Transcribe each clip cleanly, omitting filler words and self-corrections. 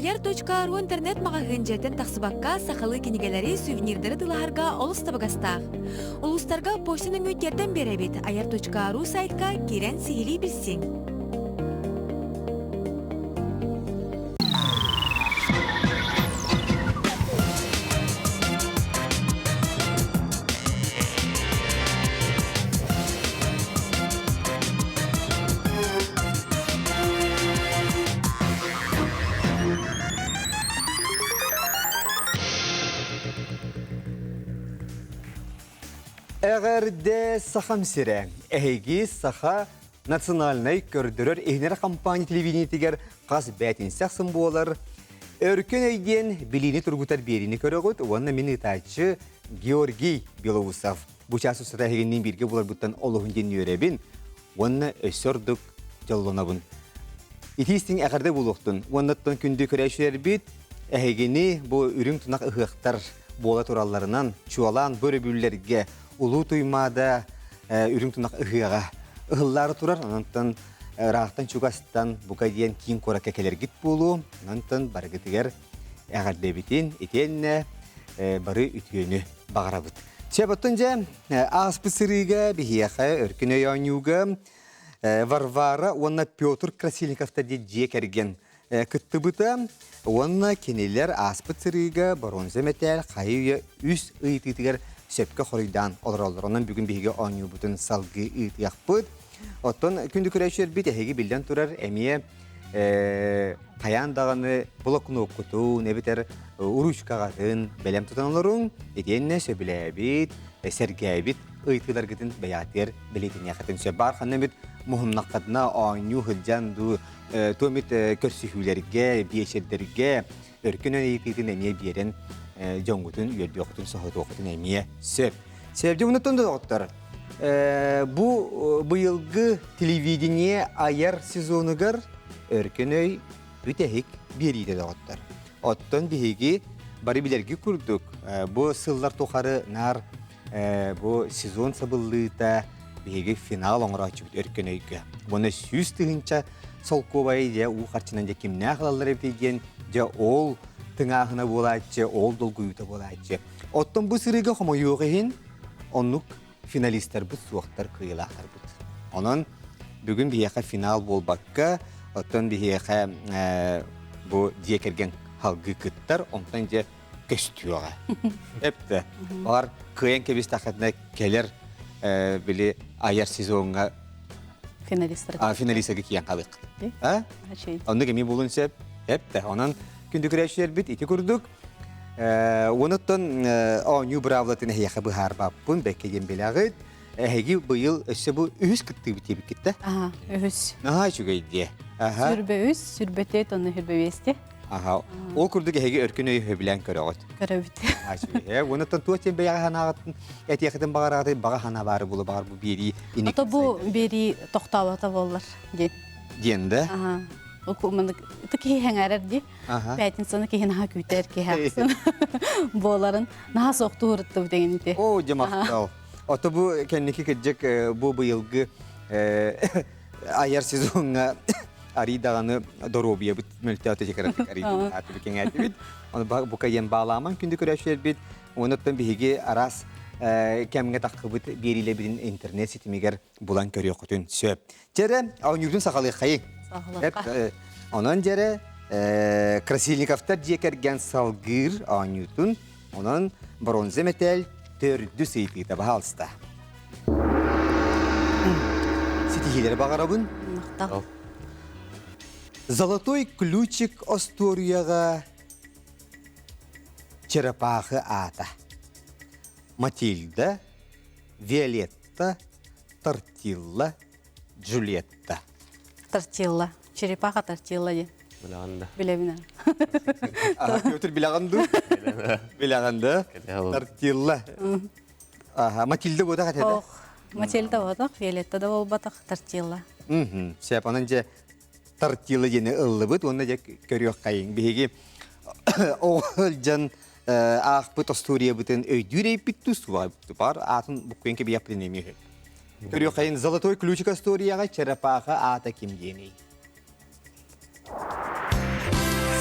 Айар.ру интернет-маҕаһыын дьиэттэн тахсыбакка сахалыы кинигэлэри, сувенирдары тылаһарга олус табыгастаах. Улуустарга почта нөҥүө тиэрдэн биэрэбит. Айар.ру сайтка киирэн сиһилии билсиҥ. Эҕэрдэ Сахам сирэ! Эһиги Саха национальнай көрдөрөр иһинэр компания телевидениетигэр хас бээтинсэ ахсын буолар Өркөн өй диэн билиини тургутар биэриини көрөҕүт уонна мин ыытааччы Георгий Белоусов. Бу чаас устата эһигинниин бииргэ буларбыттан олуһун диэн үөрэбин уонна өссө ордук дьоллонобун. Итиистиҥ эҕэрдэ буолуохтун уонна оттон күндү көрөөччүлэрбит эһигини бу үрүҥ тунах ыһыахтар буола туралларынан чуолаан бу өрөбүллэргэ Улуу Туймаада үрүҥ тунах ыһыаҕа ыһыллаары турар. Онтон ыраахтан чугастан бука диэн киин куоракка кэлэргит буолуо. Онтон барыгытыгар эҕэрдэбитин итиэннэ бары үтүөнү баҕарабыт. Чэ, оттон дьэ, ааспыт сырыыга биһиэхэ Өркүн өй оонньууга Варвара уонна Петр Красильниковтар диэн дьиэ кэргэн кыттыбыта уонна кинилэр ааспыт сырыыга боруонса мэтээл хайы-үйэ үс ыйытыытыгар сөпкө хоруйдаан олороллор. Онон бүгүн биһиги оонньуубутун салгыы ыытыахпыт. Оттон күндү көрөөччүлэрбит эһиги биллэн турар эмиэ хайаан даҕаны блокноккутун эбэтэр уруучкаҕытын бэлэм тутан олоруҥ. Итиэннэ сөбүлээбит, сэргээбит ыйытыыларгытын бэйэҕитигэр бэлиэтэниэххитин сөп. Баар ханна эмит муһуннаххытына оонньуу сылдьан дуу туомит көрсүһүүлэргэ, биэчэрдэргэ өркөн ыйытыытын эмиэ биэрэн дьоҥҥутун үөрдүөххүтүн, соһутуоххутун эмиэ сөп. Севдьи мунуттан да доҕоттор, бу быйылгы телевидение айар сезонугар өркөн өй бүтэһик биэриитэ доҕоттор. Оттон биһиги бары билэрги курдук бу сыллар тухары наар бу сезон сабыллыыта биһиги финал оҥорооччубут өркөн өйгө. Уонна 100 000 солкуобайы дьэ уу харчынан дьэ кимнээх ылаллар эбитий диэн дьэ ол тыҥааһына буолааччы, ол долгуйуута буолааччы. Оттон бу сырыыга хомойуох иһин оннук финалистарбыт суохтар, кыайыылаахтарбыт. Онон бүгүн биһиэхэ финал буолбакка, оттон биһиэхэ бу дьиэ кэргэн халгыы кыттар, онтон дьэ көстүөҕэ. Эптэ. Олар кыайан кэбистэххитинэ кэлэр били айар сезоҥҥа финалистар финалистарга киэн халык. А? Оннук эми булун сөп. Эптэ. Онон күндү көрөөччүлэрбит ити курдук Онуттан оонньуу быраабылатын эһиэхэ быһаарбаппын, бэккэ диэн билэҕит. Эһиги быйыл өссө бу үһүс кыттыыбыт диэбиккит да? Аха, үһүс. Наһаа үчүгэй диэ. Аха. Сүрбэ үс, сүрбэ тет, онно сүрбэ биэсти. Аха. Ол курдук эһиги өркүн өйү сөбүлээн көрөҕүт. Көрөбүт. Үчүгэй. Онуттан туох диэн бэйэҕэ санааҕытын этиэхитин баҕараҕытый, баҕа санаа баары буолу баҕар бу биэрии инник. Ото бу биэрии тохтообото буоллар диэн. Диэн да? Аха. Ытык киһи хэҥээрэр дии. Пятницаны киһи наһаа күүтэр киһи ахсын буоларын наһаа суохтууруттубут деген ити. Оо, дьэ махтал. Ото бу кэнники кырдьык бу быйылгы айар сезоҥҥа арый даҕаны доруобуйабыт мөлтөөтө кыратык арый кэҥээтибит. Оны бука диэн баалааман күндү көрөөччүлэрбит. Онуттан биһиги араас кэмҥэ таххыбыт биэриилэрбитин интернет ситимигэр булан көрүөххүтүн сөп. Дьэрэ, оонньуурдун сахалыаххайы. Сахалыахха. Онон дьэрэ, Красильниковтар дьиэ кэргэн салгыыр оонньуутун, онон бронза мэтээл төрдүс ыйытыыта баһаалыста. Ситиһиилэри баҕарабын. Махтал. Золотой ключик остуоруйаҕа черепахы аата. Матильда, Виолетта, Тортилла, Джульетта. Тортилла. Черепаха тортилла диэн. Билэҕин да. Билэбин. Петр билэҕин дуу? Билэҕин да? Тортилла. Аха, Матильда буотах этэ Ох, Матильда буотах, Виолетта да буолбатах, Тортилла. Сөп, онон дьэ тортилла диэни ыллыбыт уонна дьэ көрүөххэйиҥ. Биһиги оҕо дьон аахпыт остуоруйабытын өйдүүр эйпит тус бар аатын буккуйан кэбиэхпитин эмиэ үһү. Көрүөххэйин Золотой ключик остуоруйаҕа черепаха аата ким диэний?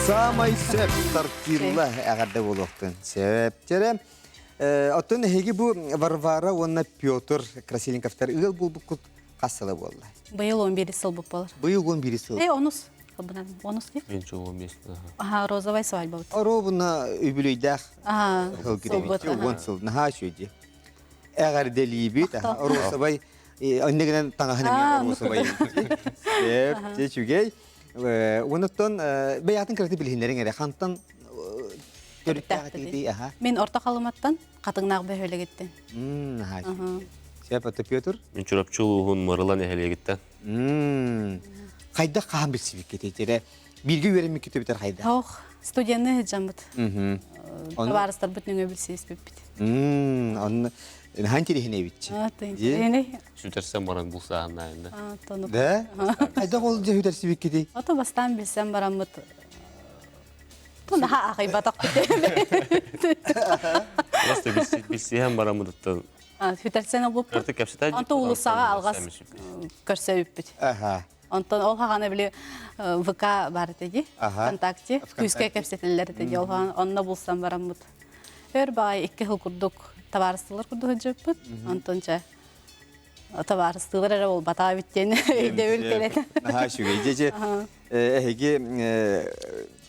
Самай сөп тортилла эҕэрдэ буолуохтун. Сөп. Чэрэ, оттон эһиги бу Варвара уонна Петр Красильниковтар ыал буолбуккут хас сыла буолла? Быйыл 11 сыл буолар. Быйыл 11 сыл. Э, онус. Онус ди. Мен 15. Аха, розовая свадьба. Оробуна үбүлүйдээх сыл кирэбит. 10 сыл. Наһаа үчүгэй. Эҕэрдэлиибит. Розовай оннегинен таҥаһын эмиэ розовай. Сөп, үчүгэй. Онуттан бэйэҕитин кыраты билиһиннэриҥ эрэ. Хантан төрүттээх аха. Мин Орто Халыматтан, Хатыҥнаах бөһүөлэгиттэн. Сөп, ото Петр? Мин Чурапчы улууһун Мырыла нэһилиэгиттэн. Хайдах хаһан билсибиккитий? Эрэ бииргэ үөрэммиккит эбитэр хайдах? Ох, студенны сылдьаммыт. Табаарыстарбыт нөҥө билсиспиппит. Онно наһаа интириэһинэй эбитчи. Интириэһинэй. Сүтэрсэн баран булсааһыннаайында. Да? Хайдах ол дьэ сүтэрсибиккитий? Ото бастаан билсэн бараммыт наһаа аҕыйбатах Просто билсиһэн бараммытыттан Сүтэрсэн олбуппут. Онто уулуссаҕа алҕас көрсөбүппүт. Онтон ол хаҕана били ВК бар этэ дии, ВКонтакте, күүскэ кэпсэтэллэр этэ дии, ол хаҕана онно булсан бараммыт. Өр баҕайы икки сыл курдук табаарыстылар курдук сылдьыбыппыт. Онтон чэ табаарыстыылар эрэ буолбатаа эбит диэн өйдөбүл кэлэн. Наһаа үчүгэй. Дьэ, дьэ, эһиги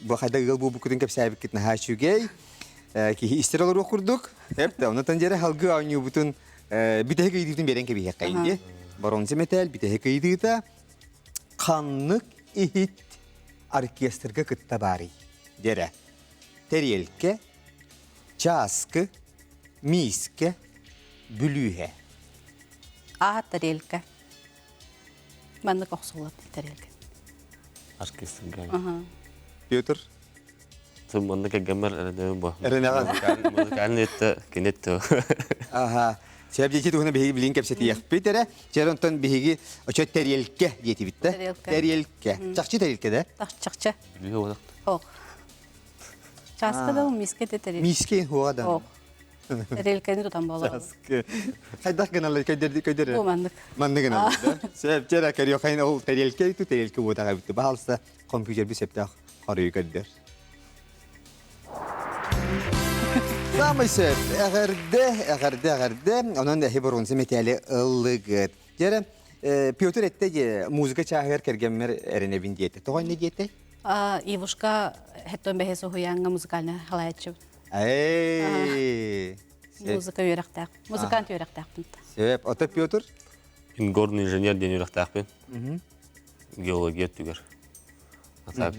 бу хайда ыал буолбуккутун кэпсээбиккит наһаа үчүгэй. Киһи истэр олоруох курдук. Эп, онтон дьэрэ халгы оонньуубутун бүтэһик ыйытыытын биэрэн кэбиһиэххэйин дии. Боронза мэтээл бүтэһик ыйытыыта ханнык иһит оркестрга кытта баарый? Дьэрэ. Тэриэлкэ, чааскы, миискэ, бүлүүһэ. Аа, тарелка. Маннык охсуллар тарелка. Оркестрга. Петр? Тым маннык кэргэммэр эрэнэбин бу. Эрэнэҕин? Музыкальный өттө, кини өттө. Аха. Сөп диэки туһунан биһиги билин кэпсэтиэхпит эрэ. Чэр онтон биһиги очо тэриэлкэ диэтибит да. Тэриэлкэ. Чахчы тэриэлкэ да? Чахчы. Билиһи олох. Ох. Чааска да миискэ да тэриэлкэ. Миискэ хуа да. Ох. Тарелканы тутан буолар. Чааскы. Хайдах гыналар көйдөр көйдөр. Бу маннык. Маннык гыналар да. Сөп чэр көрүөхайын ол тэриэлкэ үтү тэриэлкэ буотаҕа бүтү. Баһалса компьютер би сөптөөх хоруйу көрдөр. Самый сөп. Эҕэрдэ, эҕэрдэ, эҕэрдэ. Онон эһи боруонса мэтээли ыллыгыт. Дьэрэ, Петр этте же музыка чааһыгар кэргэммэр эрэнэбин диэтэ. Тоҕо инне диэтэй? Ивушка хеттон бэһэ суһуйааҥҥа музыкальный халаяччы. Эй! Музыка үөрэхтээх. Музыкант үөрэхтээхпин. Сөп. Ото Петр? Мин горный инженер диэн үөрэхтээхпин. Геология өттүгэр. Ата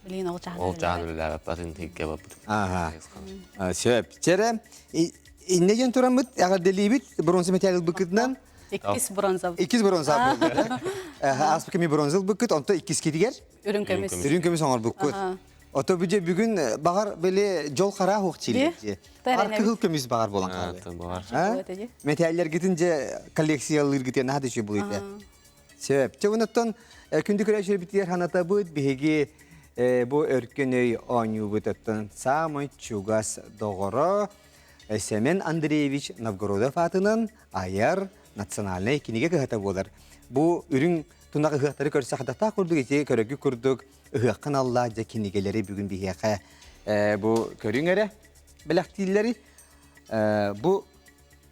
Билигин ол чааһын ол чааһын үлэлээбэт атын тиггэ барбытым. Ага. Сөп. Чэрэ, инне диэн тураммыт эҕэрдэлиибит бронза металл ылбыккытынан. Иккис бронза. Иккис бронза буолла. Ааспыт кэми бронза ылбыккыт, онто иккискитигэр Үрүҥ көмүс. Үрүҥ көмүс оҥорбуккут. Ото бүдэ бүгүн баҕар били дьол хараа хуох чилиэччи. Ар кыһыл көмүс баҕар буолан хаалла. Металлергитин же коллекциялыыргытын наһаа да үчүгэй булуйда. Сөп. Чэ, онуттан күндү көрөөччүлэрбитигэр санатабыт, биһиги бу өркөн өй оонньуубут оттон саамай чугас доҕоро Семен Андреевич Новгородов аатынан айар национальнай кинигэ кыһата буолар. Бу үрүҥ тунах ыһыахтары көрсө хатахтаах курдук ити көрөгү курдук ыһыаххын аллаа дьэ кинигэлэри бүгүн биһиэхэ бу көрүҥ эрэ бэлэхтииллэри. Бу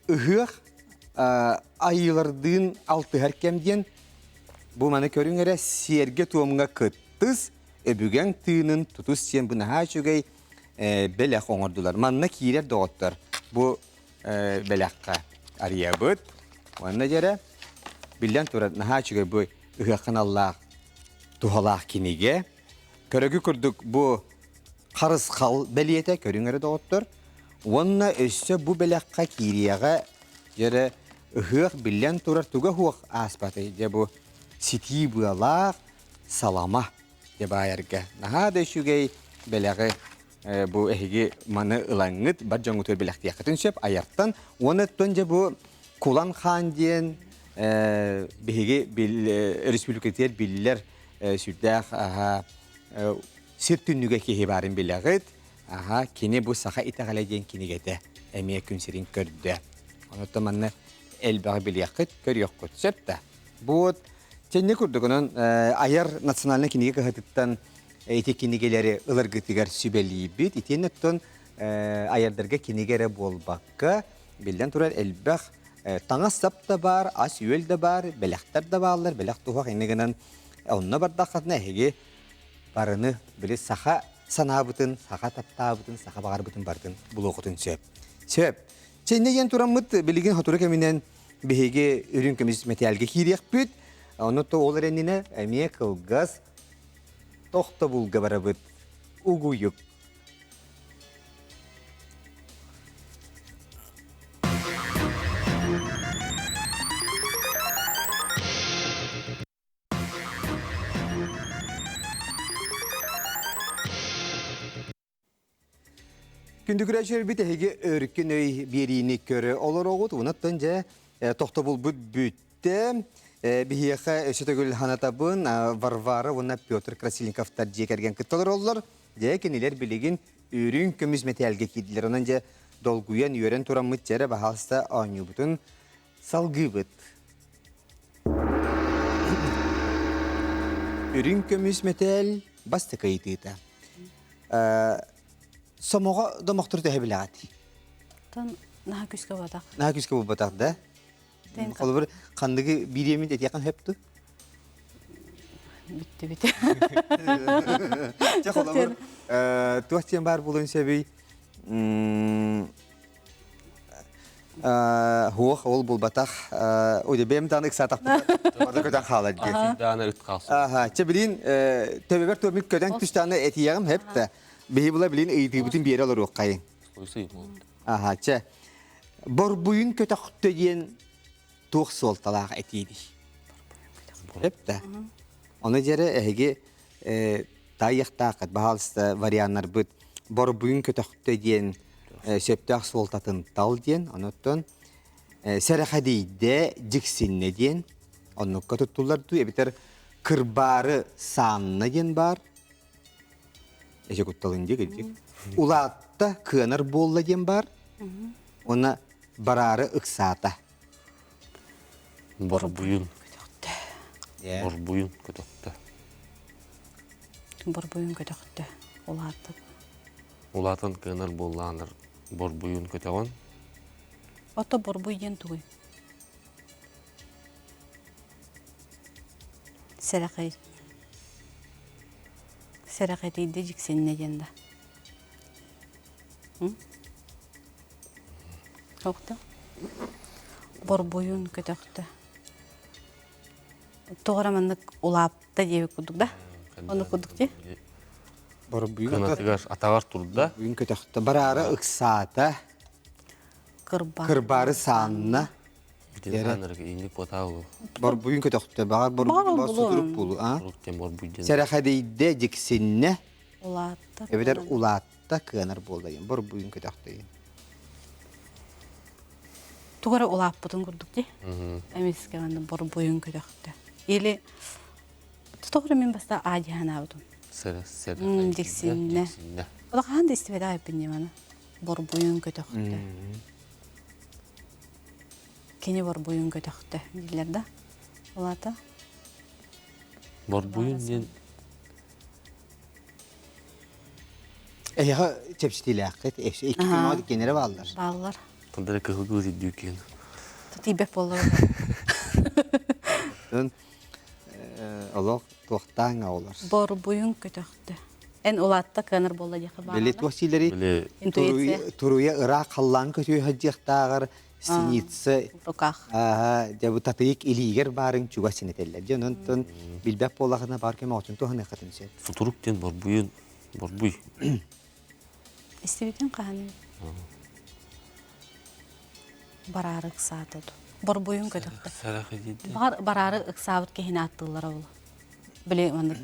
ыһыах айыылардыын алтыһар кэм диэн бу маны көрүҥ эрэ сиэргэ-туомҥа кыттыс, өбүгэҥ тыынын тутус диэн бу наһаа үчүгэй бэлэх оҥордулар. Манна киирэр доҕоттор бу бэлэххэ арыйабыт. Уонна дьэрэ биллэн турар наһаа үчүгэй бу ыһыаххын аллаах туһалаах кинигэ. Көрөгү курдук бу харысхал бэлиэтэ көрүҥ эрэ доҕоттор. Уонна өссө бу бэлэххэ киириэҕэ дьэрэ ыһыах биллэн турар туга суох ааспатый дьэ бу ситии быалаах салама дьэ баайарга наһаа да үчүгэй бэлэҕи бу эһиги маны ылаҥҥыт бар дьоҥҥутугар бэлэхтиэххитин сөп айартан уонна оттон дьэ бу Кулан хаан диэн биһиги республикатыгар биллэр сүрдээх сир түннүгэ киһи баарын билэҕит. Аха, кини бу Саха итэҕэлэ диэн кинигэтэ эмиэ күн сирин көрдө. Онуттан манна элбэҕи билиэххит, көрүөххүт сөп да. Бу вот чэнни курдук онон айар национальнай кинигэ кыһатыттан ити кинигэлэри ыларгытыгар сүбэлиибит. Итиэннэ оттон айардарга кинигэ эрэ буолбакка, биллэн турар элбэх таҥас-сап да баар, ас-үөл да баар, бэлэхтэр да бааллар, бэлэх туһах инньэ гынан онно бардаххытына эһиги барыны били саха санаабытын, саха таптаабытын, саха баҕарбытын барытын булуохутун сөп. Сөп. Чэннэ диэн тураммыт билигин сотору кэминэн биһиги үрүҥ көмүс мэтээлгэ киириэхпит. Ону то ол эрэннинэ эмиэ кылгас тохтобулга барабыт. Угуйук. Күндү көрөөччүлэрбит эһиги өркөн өй биэриини көрө олороҕут. Онон дьэ тохтобулбут бүттэ. Биһиэхэ өссө төгүл ханатабын Варвара уонна Петр Красильниковтар дьиэ кэргэн кытта олороллор. Дьэ кинилэр билигин үрүҥ көмүс мэтээлгэ киирдилэр. Онон дьэ долгуйан үөрэн тураммыт дьэ эрэ баһаалыста оонньуубутун салгыыбыт. Үрүҥ көмүс мэтээл бастакы ыйытыыта. Сомоҕо домохтору төһө билэҕит? Тон наһаа күүскэ буолбатах. Наһаа күүскэ буолбатах да? Холобур, ханныгы биириэмин этиэххин сөп дуу? Бүттүбүт. Чэ, холобур, туох диэн баар буолуон сөбүй? Хуох ол булбатах. Ой, бэйэм дааны ыксаатахпын. Барда көтөн хаалар дии. Дааны ыт хаалсын. Аха, чэ билин төбөбөр туомик көтөн түстааны этиэҕим хэп да. Биһи була билин ыйытыыбытын биэрэ олоруоххайын. Аха, чэ. Борбуйун көтөхтө диэн туох суолталаах этиибий? Хэп да. Ону дьэрэ эһиги таайыахтааххыт, баһаалыста варианнарбыт борбуйун көтөхтө диэн сөптөөх суолтатын тал диэн, онуттан сэрэхэдийдэ, дьиксиннэ диэн оннукка туттуллар дуу, эбэтэр кырбаары саанна диэн баар. Эче кутталын дии кырдьык. Улаатта кыанар буолла диэн баар. Уонна бараары ыксаата. Борбуйун. Борбуйун көтөхтө. Борбуйун көтөхтө. Улаатта. Улаатан кыанар буоллаанар борбуйун көтөҕөн. Ото борбуй диэн тугуй? Сэрэхэй. Сэрэхэтийдэ дьиксиннэ диэн да. Охто. Борбуйун көтөхтө. Тоҕо эрэ маннык улаапта диэбит курдук да? Ону курдук дии. Борбуйун Кынатыгар атаҕар турда. Борбуйун көтөхтө. Бараары ыксаата. Кырбаары саанна. Борбуйун көтөхтө. Баҕар борбуйун сутурук буолу. Сэрэхэдийдэ дьиксиннэ. Улаатта. Эбэтэр улаатта. та кыанар буоллайын борбуйун көтөхтөйүн. Тугу эрэ улааппытын курдук дии. Эмискэ манна борбуйун көтөхтө. Или тоҕо эрэ мин баста аа дии санаабытым. Сэрэ сэрэ. Дьиксиннэ. Ола хаһан да истибэтэх эппин дии маны. Борбуйун көтөхтө. Кини борбуйун көтөхтө дииллэр да. Улаата. Борбуйун диэн Эһиэхэ чэпчэтиилээххит, икки күн иккиэннэрэ бааллар. Бааллар. Тандара кыһыл кыыс ирдүү киэн. Тиийбэт буоллар. Олох туохтааҥ олор. Борбуйун көтөхтө. Эн улаатта кыанар буолла диэхэ бааллар. Били туох сиилэри туруйа ыраах халлаан көтүө сылдьыахтааҕар синица руках. Дьэ бу татыйык илиигэр баарыҥ чугас синэтэллэр. Дьэ онон билбэт буоллахына баар кэм оҕотун туһаныаххытын сөп. Сутурук диэн борбуйун борбуй. Истибитин хаһан бараары ыксаата борбуйун көтөхтө. Баҕар бараары ыксаабыт киһини аттыыллара ол. Били маннык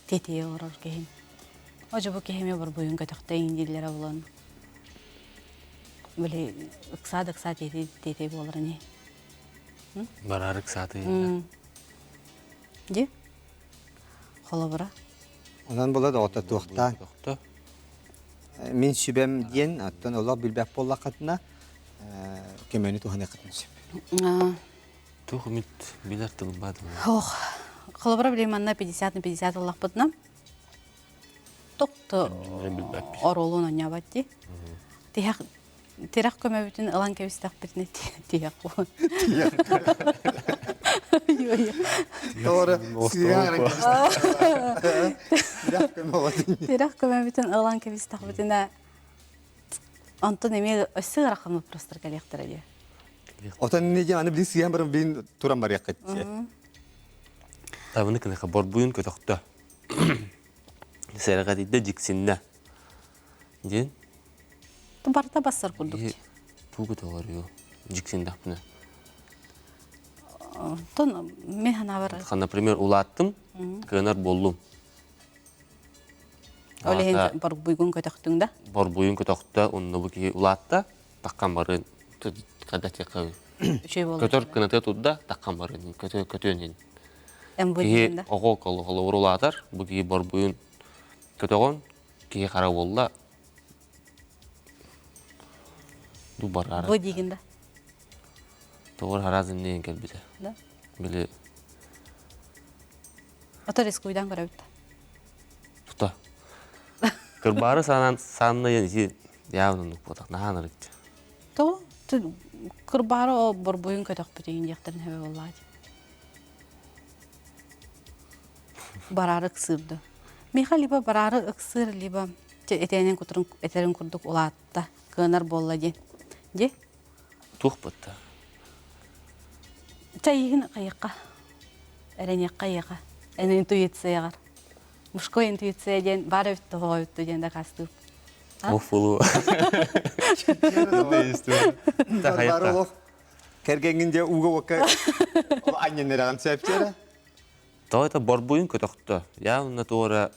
тиэтийэ олорор киһин. Ожо бу киһи эмиэ борбуйун көтөхтө иҥ дииллэрэ булан. Били ыксаа да ыксаа тиэтий тиэтий буолар ини. Бараары ыксааты. Дии. Холобура. Онон була доҕотто туохтаан. Мин сүбэм диэн, оттон олох билбэт буоллаххытына, көмөнү туһаныаххытын сөп. Туох эмит билэр тылым баар Ох, холобура билим манна 50 на 50 ыллахпытына. Тохто оруолун оонньообот дии. Тиһэх тирэх көмөбүтүн ылан кэбистэхпитинэ тиһэх буолан. Тоҕо Тирэх көмөҕүтүн. Тирэх көмөбүтүн ылан кэбистэхпитинэ онтон эмиэ өссө ыарахан вопростар кэлиэхтэрэ дии. Отон не аны билин сыйан баран билин туран барыаххыт. Табыны кыныха борбуйун көтөхтө. Сэрэҕэтийдэ дьиксиннэ. Диэн. Барыта бассар курдук. Туу көтөҕөр дьиксиндэхпинэ. Онтон мен санаабар. Например, улааттым, кыанар буоллум. Ол иһин борбуйгун көтөхтүҥ да? Борбуйун көтөхтө, онно бу киһи улаатта, таххан барын когда Көтөр кынаты турда, таххан барын көтүөн иһин. Киһи оҕо холобур улаатар, бу киһи борбуйун көтөҕөн, киһи хара буолла. Ду барара. Бу диигин да? Тоҕор хараас иннин кэлбитэ. Да? Били Ото рискуйдан көрөбүт да. Тута. Кырбаары саанан саанна ити явно нукпатах наһаа нарыкча. То кырбаары о борбуйун көтөхпүтүн диэхтэрин хөбө буоллаҕа Бараары ыксыырды. Миха либо бараары ыксыыр, либо этээнин кутурун этерин курдук улаатта, кыанар буолла диэн. Ди? Туох бытта? Чайыгын хайыкка. Эрэниэххэ айыаха. Эн интуицияҕар. Мужской интуиция диэн баар эбит тоҕо эбит диэн дакаастыыр. Оф болу. Баролов кэргэҥҥин дьэ ууга уокка анньаннараган сөпчөрө. Тоҕо это борбуйун көтөхтө. Явно туора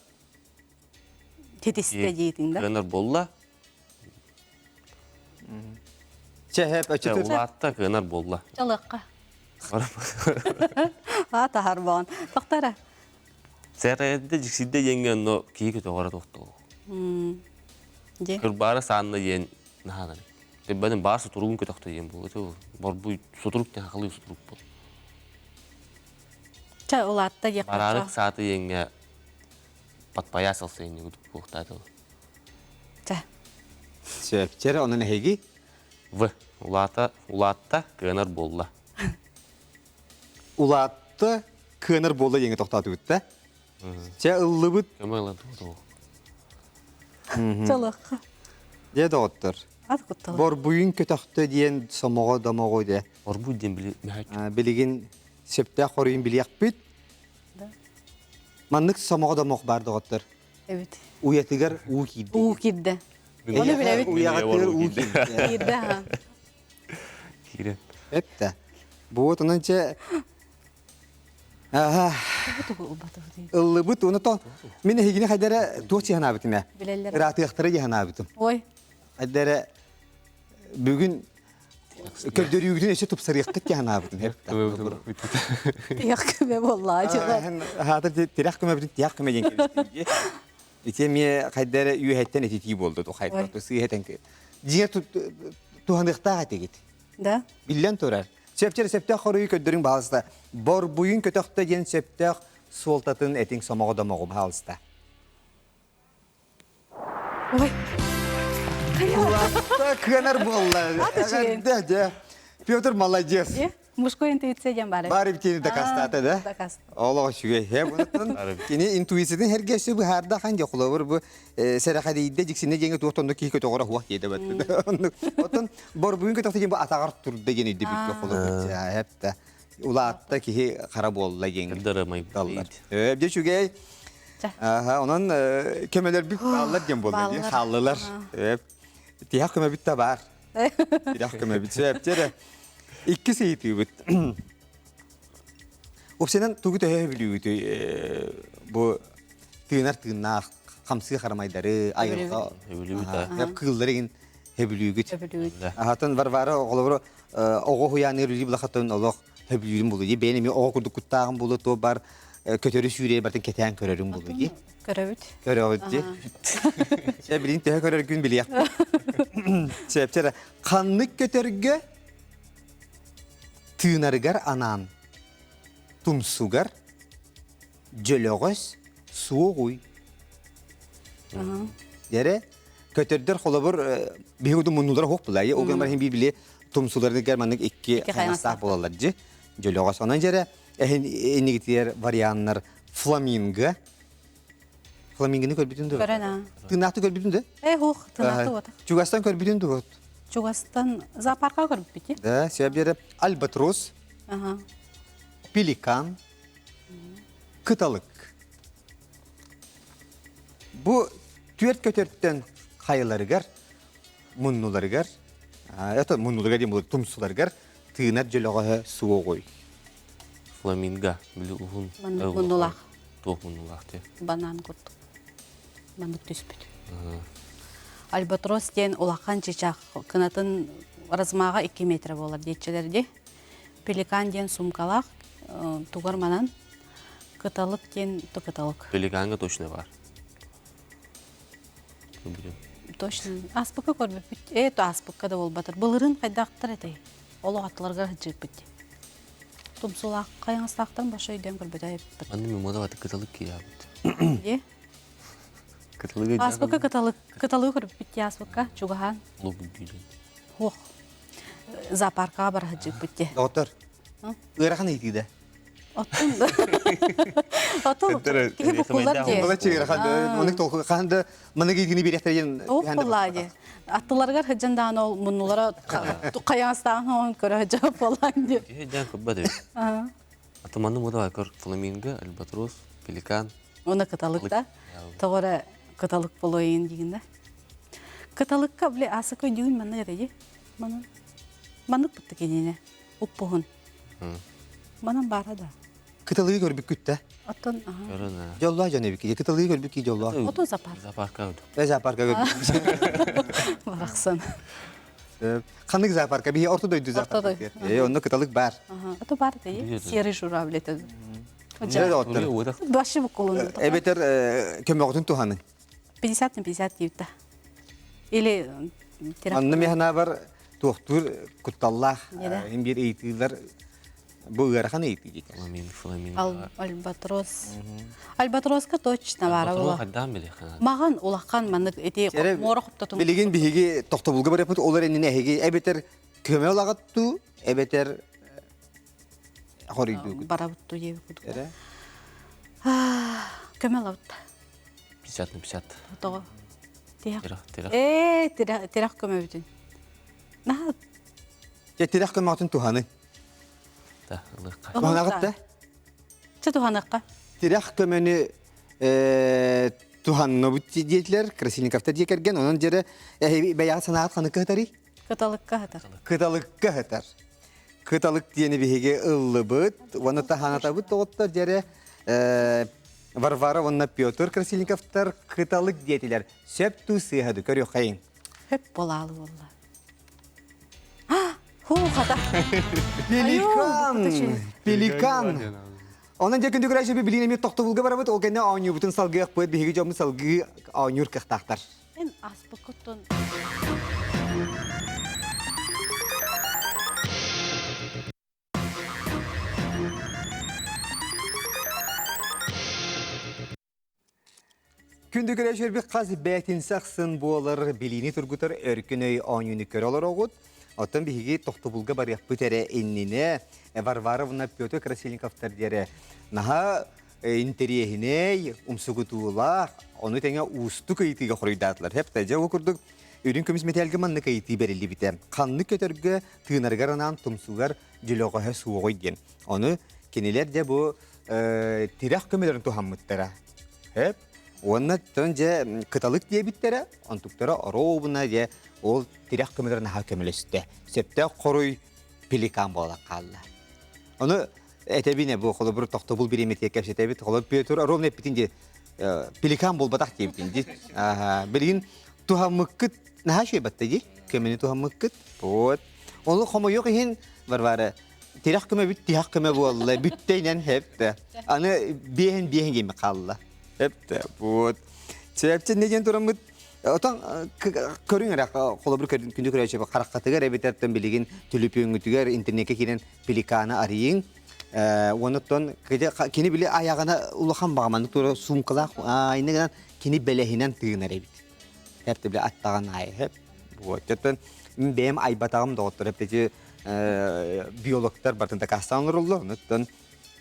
Тетисте диэтиҥ да? Кыанар буолла. Чэһэп өчөтү. Улаатта кыанар буолла. Чалыкка. А таһар Тоқтара. Сэрээдде дьиксидде диэҥҥэ онно киһи көтөҕөрө тохтоо. Кырбаара саанна диэн наһаанар. Бэдин баар сутуругун көтөхтө диэн буолла. Борбуй сутурук диэн хахалыы сутурук буол. Ча улаатта диэххэ. Бараарык сааты диэҥҥэ подпоясался инни кудук буохтаатыл. Ча. Сөпчер онон эһиги В. Улаата, улаатта, кыанар буолла. Улаатта, кыанар буолла диэҥҥэ тохтоотубут да? Чэ ыллыбыт. Көмө ылан тугу Чалыкка. Дьэ доҕоттор. Ат куттал. Борбуйун көтөхтө диэн сомоҕо домоҕо дэ. Борбуй диэн били Билигин сөптөөх хоруйун билиэхпит. Маннык сомоҕо домох баар доҕоттор. Эбит. Уйатыгар уу киирдэ. Уу киирдэ. Ону билэбит. Уйаҕатыгар уу киирдэ. Киирдэ ха. Киирэн. Эптэ. Бу вот онон чэ Аха. Ыллыбыт уну то мин эһигини хайдара туох чыһанаабытым ээ. Билэллэр. Ыраатыахтара дьаһанаабытым. Ой. Хайдара бүгүн көрдөрүүгүтүн өссө тупсарыаххыт дьаһанаабытым. Тиэх көмө буоллаа дьыла. Хаатыр тирэх көмөбүтүн тиэх көмө диэн кэбистим. Ити эмиэ хайдара үөһэттэн этитии буолду тухайда. Сыыһа Дьиэ туһаныахтаах этигит. Да. Биллэн турар. Сөптөр сөптөөх хоруйу көрдөрүҥ баһалыста. Борбуйун көтөхтө диэн сөптөөх суолтатын этиҥ сомоҕо домоҕу баһалыста. Ой. Улаатта кыанар буолла. Эҕэрдэ дьэ. Петр молодец. Мужской интуиция диэн баар. Баар эбитини дакастаата да? Дакаст. Олох үчүгэй. He bunun кини интуициятын herге өссө быһаарда хан дьэ холобур бу сэрэхэдийдэ дьиксинэ диэҥэ туох тонно киһи көтөҕөрө хуах диэтэ бат. Оттон борбуйун көтөхтө диэн бу атаҕар турда диэн өйдөбүлгэ холобур. Хепта улаатта киһи хара буолла диэн. Кырдары Э, дьэ үчүгэй. Аха, онон көмөлөрбүт бааллар диэн буолла дии, хааллылар. Тиһэх көмөбүт да баар. Тиһэх көмөбүт сөп. Иккис ыйытыыбыт. Уопсайынан тугу төһө бүлүүгүтүй бу тыынар тыыннаах хамсыы харамайдары, айылҕа, кыыллары игин хөбүлүүгүт. Аһатын Варвара оҕолору оҕо уһуйааныгар үлүү булахатын олох хөбүлүүрүн булу дии. Бэйэн эмиэ оҕо курдук куттааҕын булу, туо бар көтөрү сүүрэ бартын кэтээн көрөрүн булу дии. Көрөбүт. Көрөбүт дии. Чэ, билин төһө көрөр күн билиэх. Сөпчөрө ханнык көтөргө тыынарыгар анаан тумсугар дьөлөҕөс суоҕуй. Дьэрэ көтөрдөр холобур биһиги удун муннулара хуох булай. Ол гынан баран били тумсуларыгар маннык икки хайаҥастаах буолаллар дьи. Дьөлөҕөс. Онон дьэрэ эһин иннигитигэр варианнар фламинго. Фламингоны көрбүтүн дуо? Көрөн аа. Тыыннаахты көрбүтүн да? Э хуох, тыыннаахты уотах. Чугастан көрбүтүн дуо? Чугастан зоопарка көрбүппүт. Да, сөп альбатрос. Ага. Пеликан. Кыталык. Бу түөрт көтөртөн хайаларыгар, муннуларыгар, это муннуларыгар диэн буолар, тумсуларыгар тыынар дьөлөҕөһө суоҕуй. Фламинго, били уһун. Маннык муннулаах. Туох муннулаах диye. Банан курдук. Маннык түспүт. Альбатрос диэн улахан чычах кынатын размаҕа 2 метр буолар диэччилэр ди. Пеликан диэн сумкалаах тугар манан Кыталык диэн то кыталык. Пеликанга точно бар. Точно. Аспыкка көрбүппүт. Э, то аспыкка да буолбатар. Былырын хайдахтар этэй? Олох аттыларга сылдьыппыт. Тумсулаах хайаҥастаахтарын баша өйдөөн көрбөтө эппит. Анны мимода баты кыталык киябыт. Е? Кыталыгы Аспыкка кыталык кыталыгы көрбүппүт аспыкка чугаһаан. Лук дүйден. Хуох. Зоопаркаға бара сылдьыппыт де. Доктор. Ыарахан ыйытыыда. Оттон Оттон киһи буккуллар дии. Была чыгырахан мынык толку хаан да мынык игини бириэхтэрин Ол буоллаа дии. Аттыларыгар сылдьан даҕаны ол муннулара хайаҥастааҕын оҥон көрө сылдьар буоллаан дии. Киһи дьаан кыбба дии. Атыманны муда көр фламинго, альбатрос, пеликан. Уна кыталык да. Тоҕо эрэ кыталык болойун диигин да. Кыталыкка били асыка дүүн маннык этэ дии. Манан маннык бутта кинине уппуһун. Манан баара да. Кыталыгы көрбүккүт да? Оттон Дьоллоох дьон эбикки. Кыталыгы көрбүкки дьоллоох. Отон зоопарк. Зоопарка өтө. Э зоопарка көрбүккүт. Барахсан. Ханнык зоопарка? Биһи орто дойду зоопарка. Э, онно кыталык бар. Ото бар да, серый журавль это. Дьэ, Башы буккулун. Эбэтэр көмөҕүтүн туһаны. 50 на 50 диэбитэ. Или Анна механабар туохтуур кутталлаах ин биир ыйытыылар бу ыарахан ыйытыы диэтэ. Фламин, фламин. Альбатрос. Альбатроска точно баара була. Хайдаан биле Маҕан улахан маннык ити муора хоптотун. Билигин биһиги тохтобулга барыппыт олор иннинэ эһиги эбэтэр көмө ылаҕыттуу эбэтэр хоруйдуугут. Барабыттуу диэбит курдук. Көмө ылабыт. 50 на 50. Тоҕо? Тирэх. Тирэх, тирэх. Ээ, тирэх, тирэх көмөбүтүн. Наһаа Дьэ, тирэх көмөҕүтүн туһаны. Да, ылыахха. Туһанаҕыт да? Чэ туһаныахха. Тирэх көмөнү туһанныбыт диэтилэр Красильниковтар дьиэ кэргэн. Онон дьэрэ бэйэҕит санааҕыт ханыкка сытарый? Кыталыкка сытар. Кыталыкка сытар. Кыталык диэни биһиги ыллыбыт уонна таһаанатабыт доҕоттор дьэрэ Варвара уонна Петр Красильниковтар кыталык диэтилэр. Сөп туу сыыһа ду көрүөххэйиҥ. Хөп болаалы буолла. Хуу хата. Пеликан! Пеликан! Онон дьэ күндү көрөөччү билигин эмиэ тохтобулга барабыт, ол кэннэ оонньуубутун салгыахпыт, биһиги дьоммут салгыы оонньуур кыахтаахтар. Эн аспыккыттан Күндү көрөөччүлэрбит хас бээтинсэ ахсын буолар билиини тургутар өркөн өй оонньууну көрө олороҕут. Оттон биһиги тохтобулга барыахпыт эрэ иннинэ Варваровна Петр Красильниковтар диэри наһаа интэриэһинэй, умсугутуулаах, ону тэҥэ уустук ыйытыыга хоруйдаатылар. Хэп дьэ ол курдук үрүҥ көмүс мэтээлгэ маннык ыйытыы бэриллибитэ. Ханнык көтөргө тыынарыгар анаан тумсугар дьөлөҕөһө суоҕуй диэн. Ону кинилэр дьэ бу тирэх көмөлөрүн туһаммыттара. Хэп Уонна тон дьэ кыталык диэбиттэрэ, онтуктара оруобуна дьэ ол тирэх көмөлөрүн наһаа көмөлөстө. Сөптөөх хоруй пеликан буола хаалла. Ону этэбин бу холобур тохтобул бириэмэтигэр кэпсэтэбит. Холобур Петр ровно эппитин дии пеликан буолбатах диэбитин дии. Билигин туһаммыккыт наһаа үчүгэй батта дии. Көмөнү туһаммыккыт. Вот. Ону хомойуох иһин Варвара тирэх көмө бүт тиһэх көмө буолла. Бүттэ инэн хэптэ. Аны биэһин биэһин диэми хаалла. Хэптэ. Вот. Чэпчэ не диэн тураммыт Отон көрүҥ эрэ холобур күндү көрөөччү хараххатыгар эбэтэр билигин түлүпүөҥҥүтүгэр интернекке киирэн пеликаны арыйыҥ. Онуттан кини били аяҕына улахан баҕаманы тура суумкалаах айны гынан кини бэлэһинэн тыынар эбит. Хеп били аттаҕын аайы хеп. Вот. Оттон мин бэйэм айбатаҕым доҕоттор эппити биологтар бартын дакаастаан олороллор. Онуттан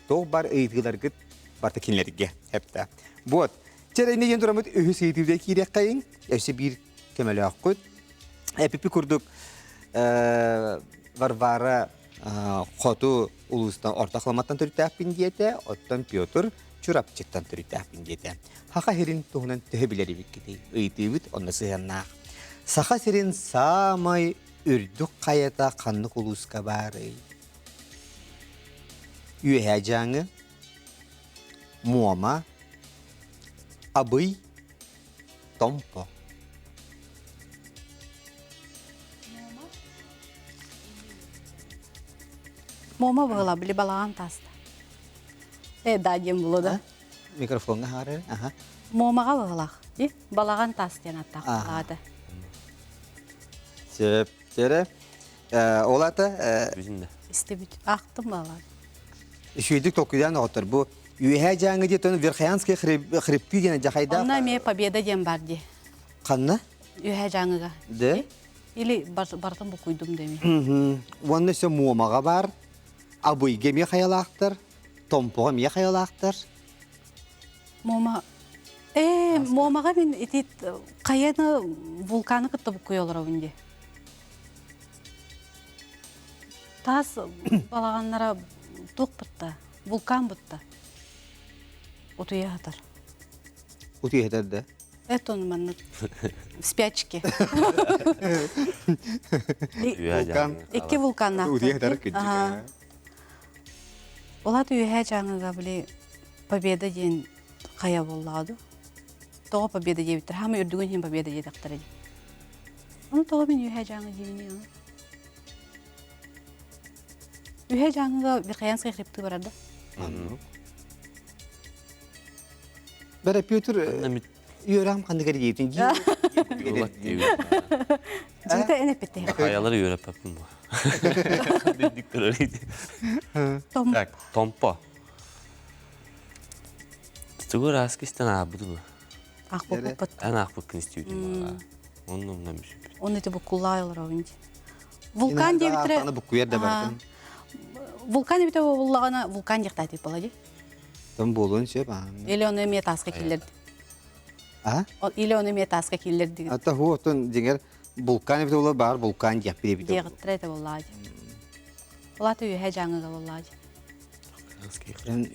туох бар ыйытыыларгыт барта кинилэргэ хепта. Вот. Чэ, инне диэн тураммыт үһүс ыйытыыга киириэххэйиҥ. Өссө биир көмөлөөххүт. Эпипи курдук Варвара хоту улуустан Орто Халыматтан төрүттээхпин диэтэ, оттон Петр Чурапчыттан төрүттээхпин диэтэ. Саха сирин туһунан төһө билэр эбиккитий? Ыйытыыбыт онно сыһыаннаах. Саха сирин саамай үрдүк хайата ханнык улууска баарый? Үөһээ Дьааҥы, Муома, Абый, Томпо. Муома буола, били балаҕан тааста. Э, да диэн булу да. Микрофоҥҥа хаары. Аха. Муомаҕа быһылаах. И балаҕан таас диэн аттаах аата. Сөп. Сөре. Ол ата Истибит. Ахтым балаҕан. Үчүгэйдик толкуйдаан оҕоттор бу Үөһээ Дьааҥы диэтон Верхоянские хребты диэн дьахайдаах. Онно эмиэ Победа диэн бар дии. Ханна? Үөһээ Дьааҥыга. Да? Или бартын букуйдум деми. Уонна өссө Муомаҕа бар, Абыйга эмиэ хайалаахтар, Томпоҕо эмиэ хайалаахтар. Муома Э, Муомаҕа мин ити хайаны вулканы кытта буккуйа олоробун дии. Таас балаҕаннара туох бутта? Вулкан бутта. Утуйа сытар. Утуйа сытар да? Это он маннык в спячке. Вулкан. Икки вулканнаах. Утуйа сытар кырдьык. Улаат үөһээ Дьааҥыга били Победа диэн хайа буоллаҕа дуу? Тоҕо Победа диэбиттэр? Хаама үрдүгүн иһин Победа диэтэхтэрэ дии. Ону тоҕо мин Үөһээ Дьааҥы диибиний ону? Үһэ Дьааҥыга Верхоянскай хребты барар да? Бэрэ Петр үөрэҕим ханнык эргиитин Дьиҥтэ эн эппиттэ. Хайалары үөрэппэппин бу. Так, Томпо. Тугу ыраас кистэн аабыты бу. Аахпыппыт. Эн аахпыккын истибитим баҕа. Онно умнан бүсүппүт. Оны ити буккуллаай олоробун дии. Вулкан диэбиттэрэ. Аны буккуйар да бардым. Вулкан эбитэ буоллаҕына вулкан диэхтаатый буола дии. Там буолуон сөп. Или ону эмиэ тааска киллэрди. А? Или ону эмиэ тааска киллэрди. Ата ху отон дьиҥэр вулкан эбитэ буолар баар вулкан диэхпит эбитэ. Диэҕиттэрэ этэ буоллаҕа дии. Улаата үөһэ Дьааҥыга буоллаҕа дии.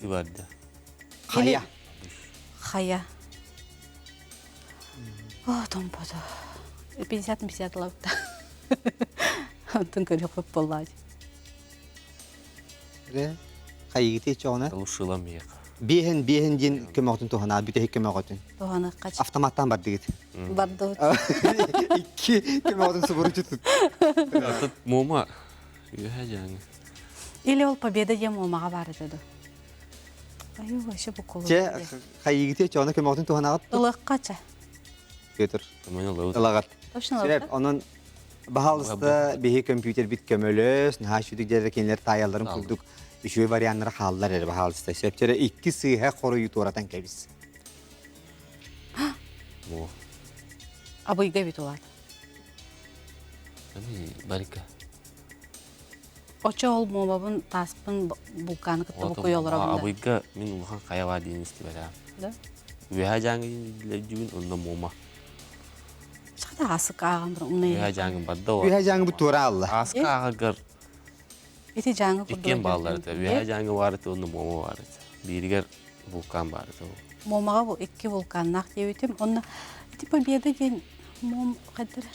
Барда. Хайа. Хайа. О, томпото. 50 на 50 лапта. Онтон көрүөхпүт буоллаҕа. Хайыгыты чоҕуна? Ушила миэхэ. Биэһин биэһин диэн көмөҕүтүн туһанаа бүтэһик көмөҕүтүн. Туһаныхха. Автоматтан бардыгыт. Бардыбыт. Икки көмөҕүтүн субуручу тут. Тут муома үөһэ дьааҥы. Или ол Победа диэн муомаҕа баар этэ дуо? Айуу, вообще буккулу. Чэ, хайыгыты чоҕуна көмөҕүтүн туһанаҕыт? Ылыахха чэ. Петр. Ылаҕат. Точно Сөп, онон баһаалыста биһи компьютербит көмөлөс, наһаа үчүгэй дьэрэ кинилэр таайалларын курдук үчүгэй варианнара хааллар эрэ баһаалыста. Сөптөрө икки сыыһа хоруйу туоратан кэбис. Во. Абыйга эбит улаат. Барика. Очо ол муомабын тааспын булкааны кытта букуй олоробун да. Абыйга мин улахан хайа баар диэн истибэтэ. Да? Үөһээ Дьааҥы диэн онно муома. Чахта асык ааҕан баран умна Үөһээ Дьааҥы барда о. Үөһээ Дьааҥы бу туора алла. Ааска ааҕаргар Ити Дьааҥы курдук. Иккиэн бааллар этэ. Үөһээ Дьааҥы баар этэ уонна муома баар этэ. Бииригэр вулкан баар этэ. Муомаҕа бу икки вулканнаах диэбитим. Онно ити Победа диэн муом хайдара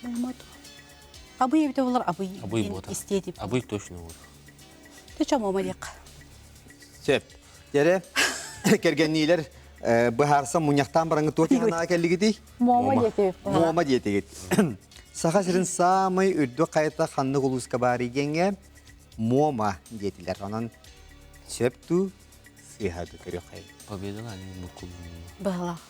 муома Абый эбитэ буолар абый Абый буота. истиэтип. Абый точно буолар. Төчө муома диэххэ. Сөп. Дьэрэ кэргэнниилэр быһаарсан мунньахтаан бараҥҥыт туох санаа кэллигитий? Муома диэтибит. Муома диэтигит. Саха сирин саамай үрдүк хайата ханнык улууска баарый диэҥҥэ Муома диэтилэр. Онон сөп дуу, сыыһа дуу көрүөххэйин. Победала они буккуллуу. Быһалаах.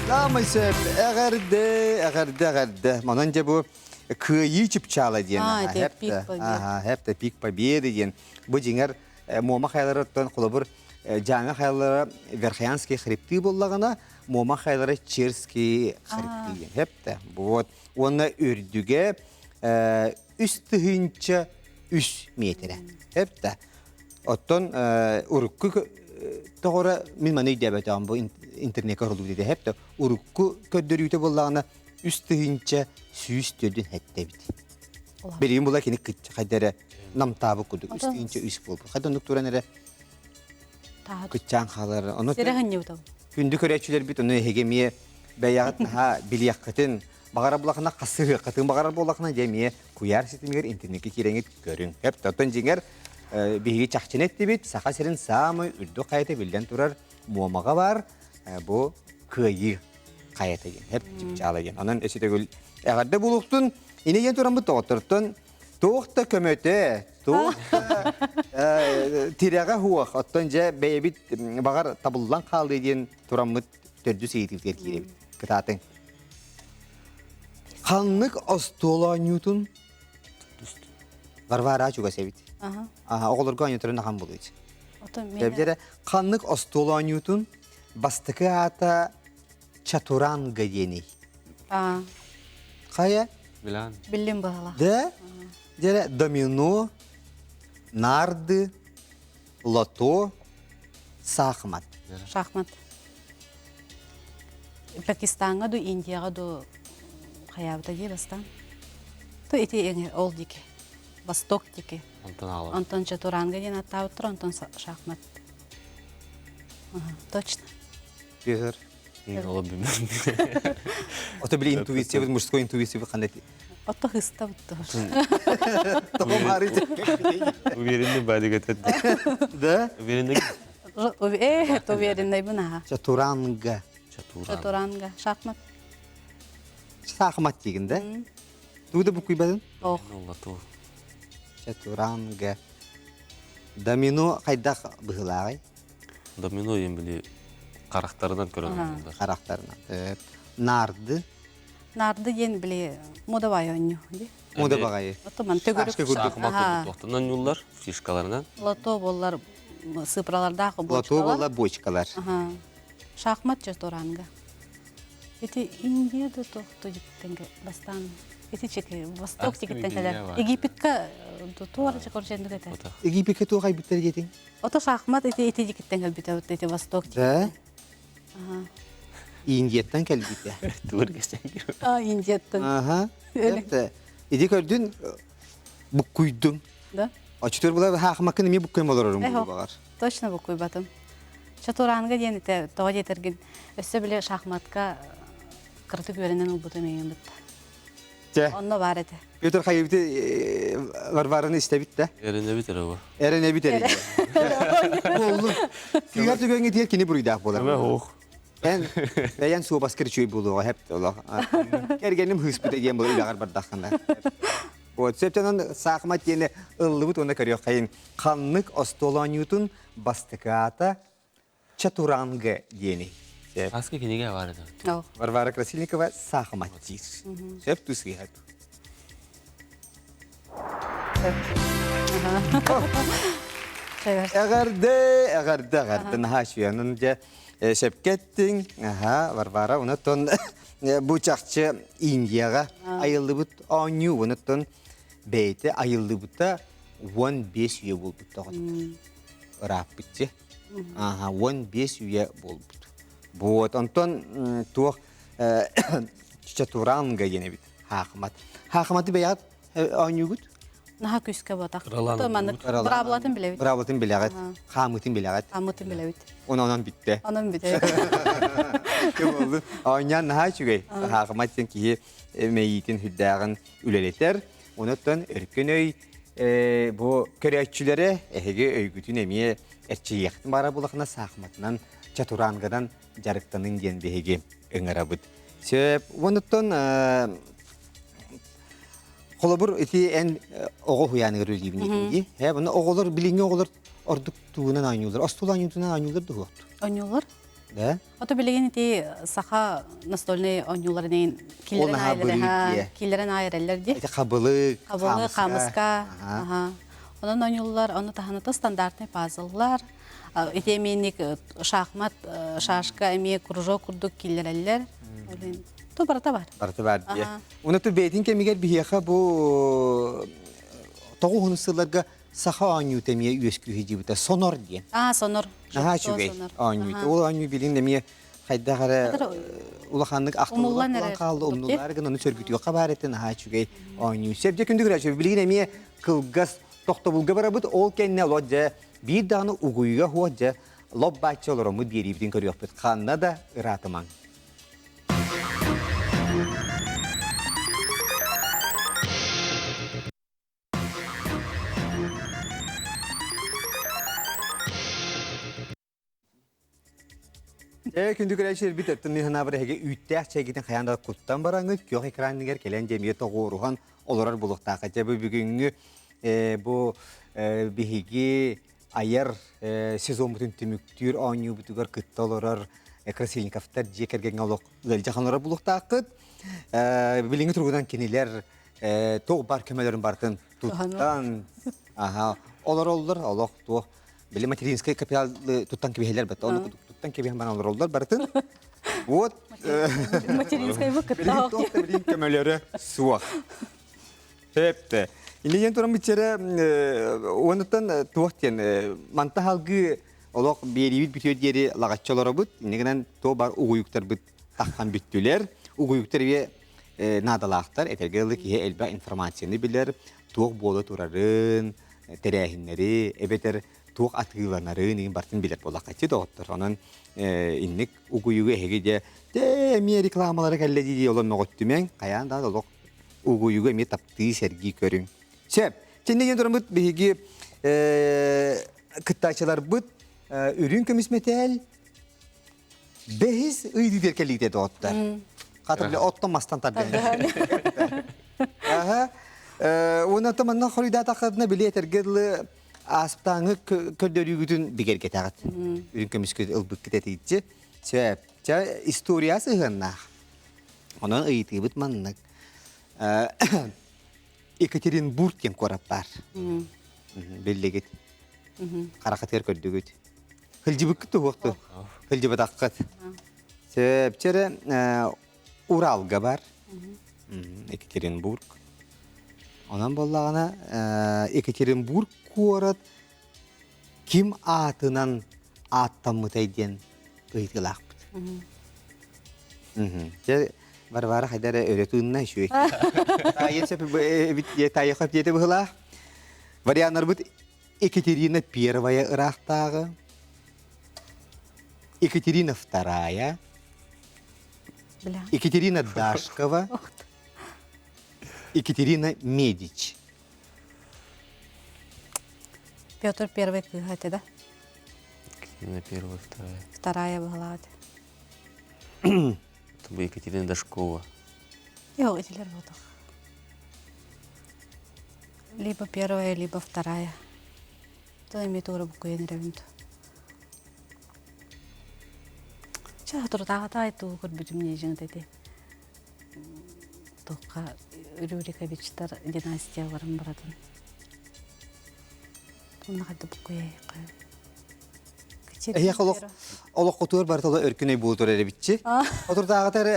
Саамай сөп. Эҕэрдэ, эҕэрдэ, эҕэрдэ. Манан дьэ бу Кыайыы чыпчаала диэн. А, это пик победы. Ага, хепте пик победы диэн. Бу дьиҥэр Муома хайаларыттан холобур Дьааҥы хайалара Верхоянский хребты буоллаҕына, Муома хайалара Черский хребты диэн. Хепте. Вот. Уонна үрдүгэ 3003 миэтэрэ. Хепте. Оттон урукку тоҕоро мин маны өйдөөбөтөҕүм бу интернекка оролуу диэтэ хепте. Урукку көрдөрүүтэ буоллаҕына 3147 эбит. Билигин була кини хайда эрэ намтаабыт курдук 33 буолбут. Хайда оннук туран эрэ кыччаан хаалар. Ону Сирэ ханньыбыта. Күндү көрөөччүлэрбит ону эһиги эмиэ бэйэҕит наһаа билиэххитин, баҕарар буоллахына хасыһыаххытын баҕарар буоллахына дьэ эмиэ куйаар ситимигэр интернеккэ киирэҥит көрүҥ. Эп оттон дьиҥэр биһиги чахчыны эттибит, Саха сирин саамай үрдүк хайата биллэн турар Муомаҕа баар бу кыайыы хайата диэн, эп чыпчаала диэн. Онон өссө төгүл эҕэрдэ буолуохтун. Ини диэн тураммыт доҕоттортон туох да көмөтө, туох да тирэҕэ суох. Оттон дьэ бэйэбит баҕар табыллан хаалыы диэн тураммыт төрдүс ыйытыытыгар киирэбит. Кытаатыҥ. Ханнык остуол оонньуутун Варвара чугас эбит. Аха, оҕолорго оонньуутарын ахан булуйт. Дьэ, ханнык остуол оонньуутун бастакы аата Чатуранга диэний? Хайа? Билан. Биллим быһалаах. Да? Дьэ, домино, нарды, лото, саахымат. Шахмат. Пакистаҥҥа ду Индияҕа ду хайаабыта дии бастаан. То ити эҥэр ол диэки. Восток диэки. Онтон аалар. Онтон Чатуранга диэн аттаабыттар, онтон шахмат. Точно. Петр. Ол билмем. Ото били интуиция, мужской интуиция ханна Ото хыста бутtu. Тоҕо Уверенный бадик этет. Да? Уверенный. Э, уверенныйбын аха. Чатуранга. Чатуранга. Шахмат. Шахмат дигин да? Тугу да букуйбадын? Ох. Чатуранга. Домино хайдах быһылааҕый? Домино диэн били харахтарынан көрөн Харахтарынан. Нарды. Нарды диэн били модабай оонньуу ди. Мода баҕайы. Отоман төгүрүк Саахымат туохтанан ньуллар фишкаларынан. Лото боллар сыпралардаах Лото болла бочкалар. Шахмат чатуранга. Ити Индия да тохто дьиктенге бастаан ити чеки восток тикиттен кэлэр. Египетка туор чекоржендик этэ. Египетке туох айбыттар диэтиҥ? Ото шахмат ити ити дикиттен кэлбитэ ити восток Да? Индияттан кэлбитэ. Туор кэсен. А, Индияттан. Аха. Это иди көрдүн буккуйдун. Да? Очтор була хаахмаккын эмиэ буккуйм олорорум багар. Точно буккуйбатым. Чатуранга диэн ите тоҕо диэтэргин өссө бile шахматка кыратык үөрэнэн ылбытым эйигин бытта. Чэ. Онно баар этэ. Петр хайыбыты Варвараны истэбит да? Эрэнэбит эрэ бу. Эрэнэбит эрэ. Буоллун. Сыгар түгэҥҥэ тиэр кини буруйдаах буолар. Эмэ ох. Эн бэйэн суобаскар үчүгэй буолуоҕа хэп олох. Кэргэним хыыспыта диэн була үлэҕэр бардаххына. Вот сөптөнөн саахымат диэни ыллыбыт уонна көрүөххэйин. Ханнык остуол оонньуутун бастакы аата Чатуранга диэни. Аска кинигэ бар это. Варвара Красильникова саахымат диир. Сөп тусыһат. Эҕэрдэ, эҕэрдэ, эҕэрдэ наһаа үчүгэй. Дьэ сөпкө эттиҥ. Аха, Варвара, онтон бу чахчы Индияҕа айыллыбыт оонньуу, онтон бэйэтэ айыллыбыта 15 үйэ буолбут тоҕо ырааппытчы. Аха, 15 үйэ буолбут. Вот, онтон туох Чатуранга диэн эбит. Хаахымат. Хаахыматы бэйэҕит оонньуугут? Наһаа күүскэ буотах. Маннык быраабылатын билэбит. Быраабылатын билэҕит. Хаамытын билэҕит. Хаамытын билэбит. Онон бүттэ. Онон бүтэ. Болду. Оонньоон наһаа үчүгэй. Хаахымат диэн киһи мэйиитин хүрдээҕин үлэлэтэр. Онуттан өркөн өй бу көрөөччүлэрэ эһиги өйгүтүн эмиэ эрчийиэхтин баара булахына саахыматынан чатурангадан дьарыктаныҥ диэн биһиги ыҥырабыт. Сөп. Онуттан холобур ити эн оҕо уһуйааныгар үлэлиибин дии. Э, бұны оҕолор билиҥҥи оҕолор ордук тугунан оонньуулар? Остуол оонньуутунан оонньуулар дуһуохту? Оонньуулар. Да? Ото билигин ити саха настольнай оонньууларын киллэрэн киллэрэн аайыраллар дии. Ити хабылык, хабылык, хаамыска. Аха. Онон оонньуулар, ону таһынан стандартный пазллар, ити эмиэ шахмат, шашка эмиэ кружок курдук киллэрэллэр. То барыта бар. Барыта бар дии. Уна ту бэйтин кэмигэр биһиэхэ бу тоҕуһун сылларга саха оонньуута эмиэ үөскүү дьибитэ сонор диэн. Аа, сонор. Наһаа үчүгэй оонньуута. Ол оонньуу билин эмиэ хайдах эрэ улаханнык ахтыллан хаалла умнуллар гын ону сөргүтүөххэ баар этэ наһаа үчүгэй оонньуу. Сөп дьэ күндү көрөөччү билигин эмиэ кылгас тохтобулга барабыт ол кэннэ лот дьэ биир даҕаны угуйга хуох дьэ лоп бааччы олороммут биэриибитин көрүөхпүт ханна да ыраатымаҥ. Ээ, күндү көрөөччүлэрбит өттүн мыыһанаабар эһиги үүттээх чэйгитин хайаан да куттан бараҥҥыт күөх экраныгар кэлэн дьэ эмиэ тоҕуоруһан олорор булуохтаахха. Дьэ бу бүгүҥҥү бу биһиги айар сезоммутун түмүктүүр оонньуубутугар кытта олорор Красильниковтар дьиэ кэргэҥҥэ олох ыалдьахан олорор булуохтааххыт. Билиҥҥи туругунан кинилэр туох бар көмөлөрүн барытын туттан аха олороллор олох туох били материнскай капитал туттан кэбиһэллэр бат ону туттан кэбиһэн баран олороллор барытын вот материнскай бу кытта билин көмөлөрө суох Хепте. Илиен туран бичэрэ уонуттан туох диэн манта халгыы олох биэриибит бүтүөр диэри лаҕаччы олоробут. Иннигинэн то бар угуйуктарбыт таххан бүттүлэр. Угуйуктар бие наадалаахтар. Этэргэ дылы киһи элбэх информацияны билэр, туох буола турарын, тэрээһиннэри, эбэтэр туох атыыланарын иһин барытын билэр буоллаххаччы доҕоттор. Онон инник угуйугу эһиги дьэ дьэ эмиэ рекламалара кэллэ дии олор мөҕүттүмэҥ, хайаан да олох угуйугу эмиэ таптыы сэргии көрүҥ. Сөп. Чиннеген тураммыт биһиги кыттааччыларбыт үрүҥ көмүс мэтээл Бэһис ыйдыытыгар кэлиитэ доҕоттор. Хата бile оттон мастан тардыһан. Аха. Уонна манна хоруйдаатаххытына били этэргэ дылы ааспытааҥы көрдөрүүгүтүн бигэргэтэҕит. Үрүҥ көмүскүт ылбыккыт этииччи. Сөп. Чэ, история сыһыаннаах. Онон ыйытыыбыт маннык. Екатеринбург диэн куорат баар. Биллигит. Харахатыгар көрдүгүт. Хылдьыбыккыт туһуохту. Хылдьыбатаххыт. Сөпчөрө Уралга бар. Екатеринбург. Онон буоллаҕына Екатеринбург куорат ким аатынан ааттаммытай диэн ыйытыылаахпыт. Дьэ, Варвара хайда эрэ өрө тыынна үчүгэй. Таайын сөп эбит таайыахха диэтэ быһылаах. Варианнарбыт Екатерина Первая ыраахтааҕы, Екатерина Вторая, Екатерина Дашкова, Екатерина Медич. Петр Первый кыыһа этэ да? Екатерина Первая, Вторая. Вторая была этэ. Это бы Екатерина Дашкова. Yok, итилер болдук. Либо первая, либо вторая. То эми туора букуйан эрэбин Ча туртаҕата туу көрбүтүм нежин тети. Туохха Рюриковичтар династияларын баратын. Онно хайда букуйайка. Эһиэхэ олох олоххутугар барыта өркүн өй буолутур эрэ Отурдааҕыта эрэ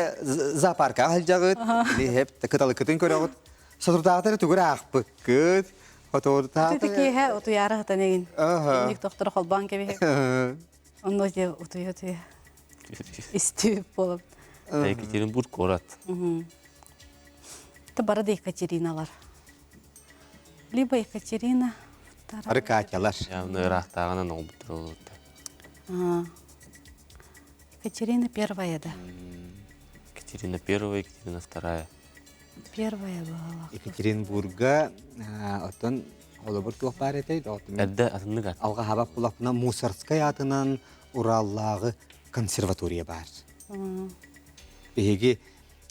зоопаркаҕа сылдьаҕыт, или кыталыккытын көрөҕүт. Сотурдааҕыта эрэ тугу эрэ аахпыккыт. Отурдааҕыта киэһэ утуйаары сытан эгин. Инник тохтор холбоон кэбиһэ. Онно же утуйа утуйа. Истип болуп. Екатеринбург город. Это бары да Екатериналар. Либо Екатерина вторая. Арыкатялар. Явно ыраахтааҕынан оҕобуттар олордо. Екатерина первая, да. Екатерина первая, Екатерина вторая. Первая была. Екатеринбурга оттон холобур туох баар этэй? Эрдэ атыннык ат. Алҕаһабап булахпына Мусорскай аатынан Ураллааҕы консерватория баар. Биһиги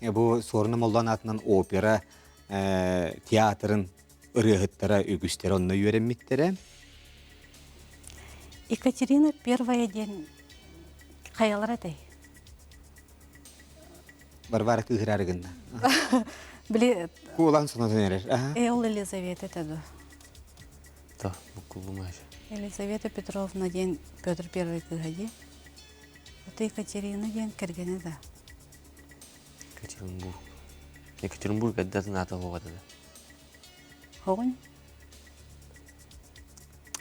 бу Суорна Моллоон аатынан опера театрын ырыаһыттара үгүстэрэ онно үөрэммиттэрэ. Екатерина Первая диэн Хайалара этэй? Варвара кыыһырар гынна. Били Куолаан сонотон эрэр. Э, ол Елизавета этэ дуо? Да, буккуллумай. Елизавета Петровна диэн Петр Первый кыыһа дии. Это Екатерина диэн кэргэнэ да. Екатеринбург. Екатеринбург эрдэтин аата оҕо да. Хоҕун?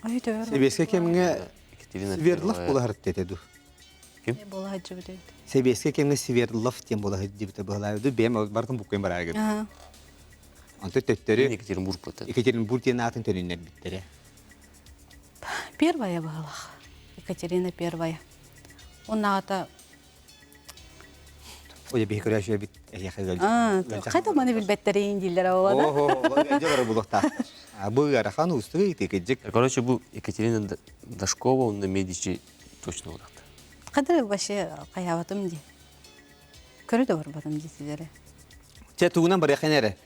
Ой, төбөр. Сэбиэскэй кэмҥэ Екатерина Свердлов Первая. буолаһар этэ ду. Ким? Буола сылдьыбыт эбит. Сэбиэскэй кэмҥэ Свердлов диэн буола сылдьыбыта быһалаабыт. Бэйэм бартын буккуйан барааргын. Аха. Онто төттөрү Екатеринбург буолта. Екатеринбург диэн аатын төнүннэрбиттэрэ. Первая быһалах. Екатерина Первая. Оннаҕата Ой, биһи көрөөчү эбит эһиэхэ Хайда маны билбэттэриин дииллэр ола да. Ого, дьэ бары булуохтаахтар. Бу ыарахан уустук ыйытыы Короче, бу Екатерина Дашкова онно Медичи точно улаатта. Кадыр вообще хайаабатым ди. Көрө да барбатым диэтилэрэ. Чэ тугунан барыахын эрэ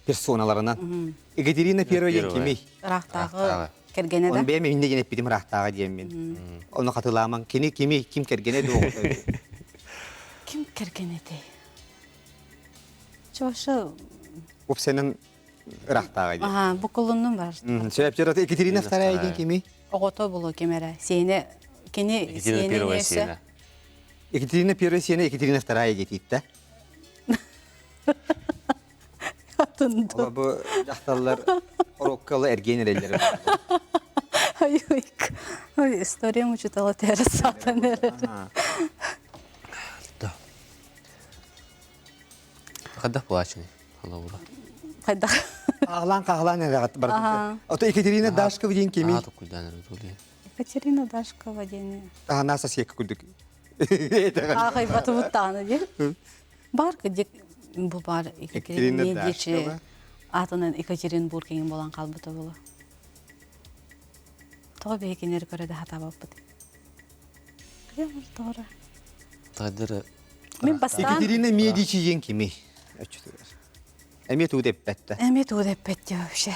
персоналарынан. Екатерина Первая диэн кимий? Ыраахтааҕы кэргэнэ да. Он бэйэм иннэ диэн эппитим ыраахтааҕы диэммин. Ону хатылаамаҥ. Кини кими ким кэргэнэ дуо? Ким кэргэнэтэй? Чоша Уопсайынан ыраахтааҕы диэн. Аха, букулуннум бар. Сөп Екатерина Вторая диэн кими? Оҕото булу ким эрэ. Сиэнэ кини Екатерина Первая сиэнэ. Екатерина Первая сиэнэ Екатерина Вторая диэтиттэ. Атын Бу дьахталлар ороккалы эргиэн эрэллэр. Ой, ой, история учителя тәрі сатан эрэр. Да. Хайдах плаченый? Холобура. Хайдах. Аҕалаан хаалаан эрэҕит барбыт. Ото Екатерина Дашкова диэн кими? Аа токуйдаан эрэ тули. Екатерина Дашкова диэн. Таһанаа сосиэкка курдук. Аахайбатыбыт даҕаны диэн. Бар кыдьык бу бар Екатерина Екатерина Медичи Дашкова. атынан Екатеринбург иҥин буолан хаалбыта буолуо. Тоҕо биһикинери көрө да хатаабаппыт. Тоҕо Тадыры Мин бастаан Екатерина Медичи диэн кими? Өччүтүгэр. Эмиэ тугу эппэттэ. Эмиэ тугу да эппэт дии вообще.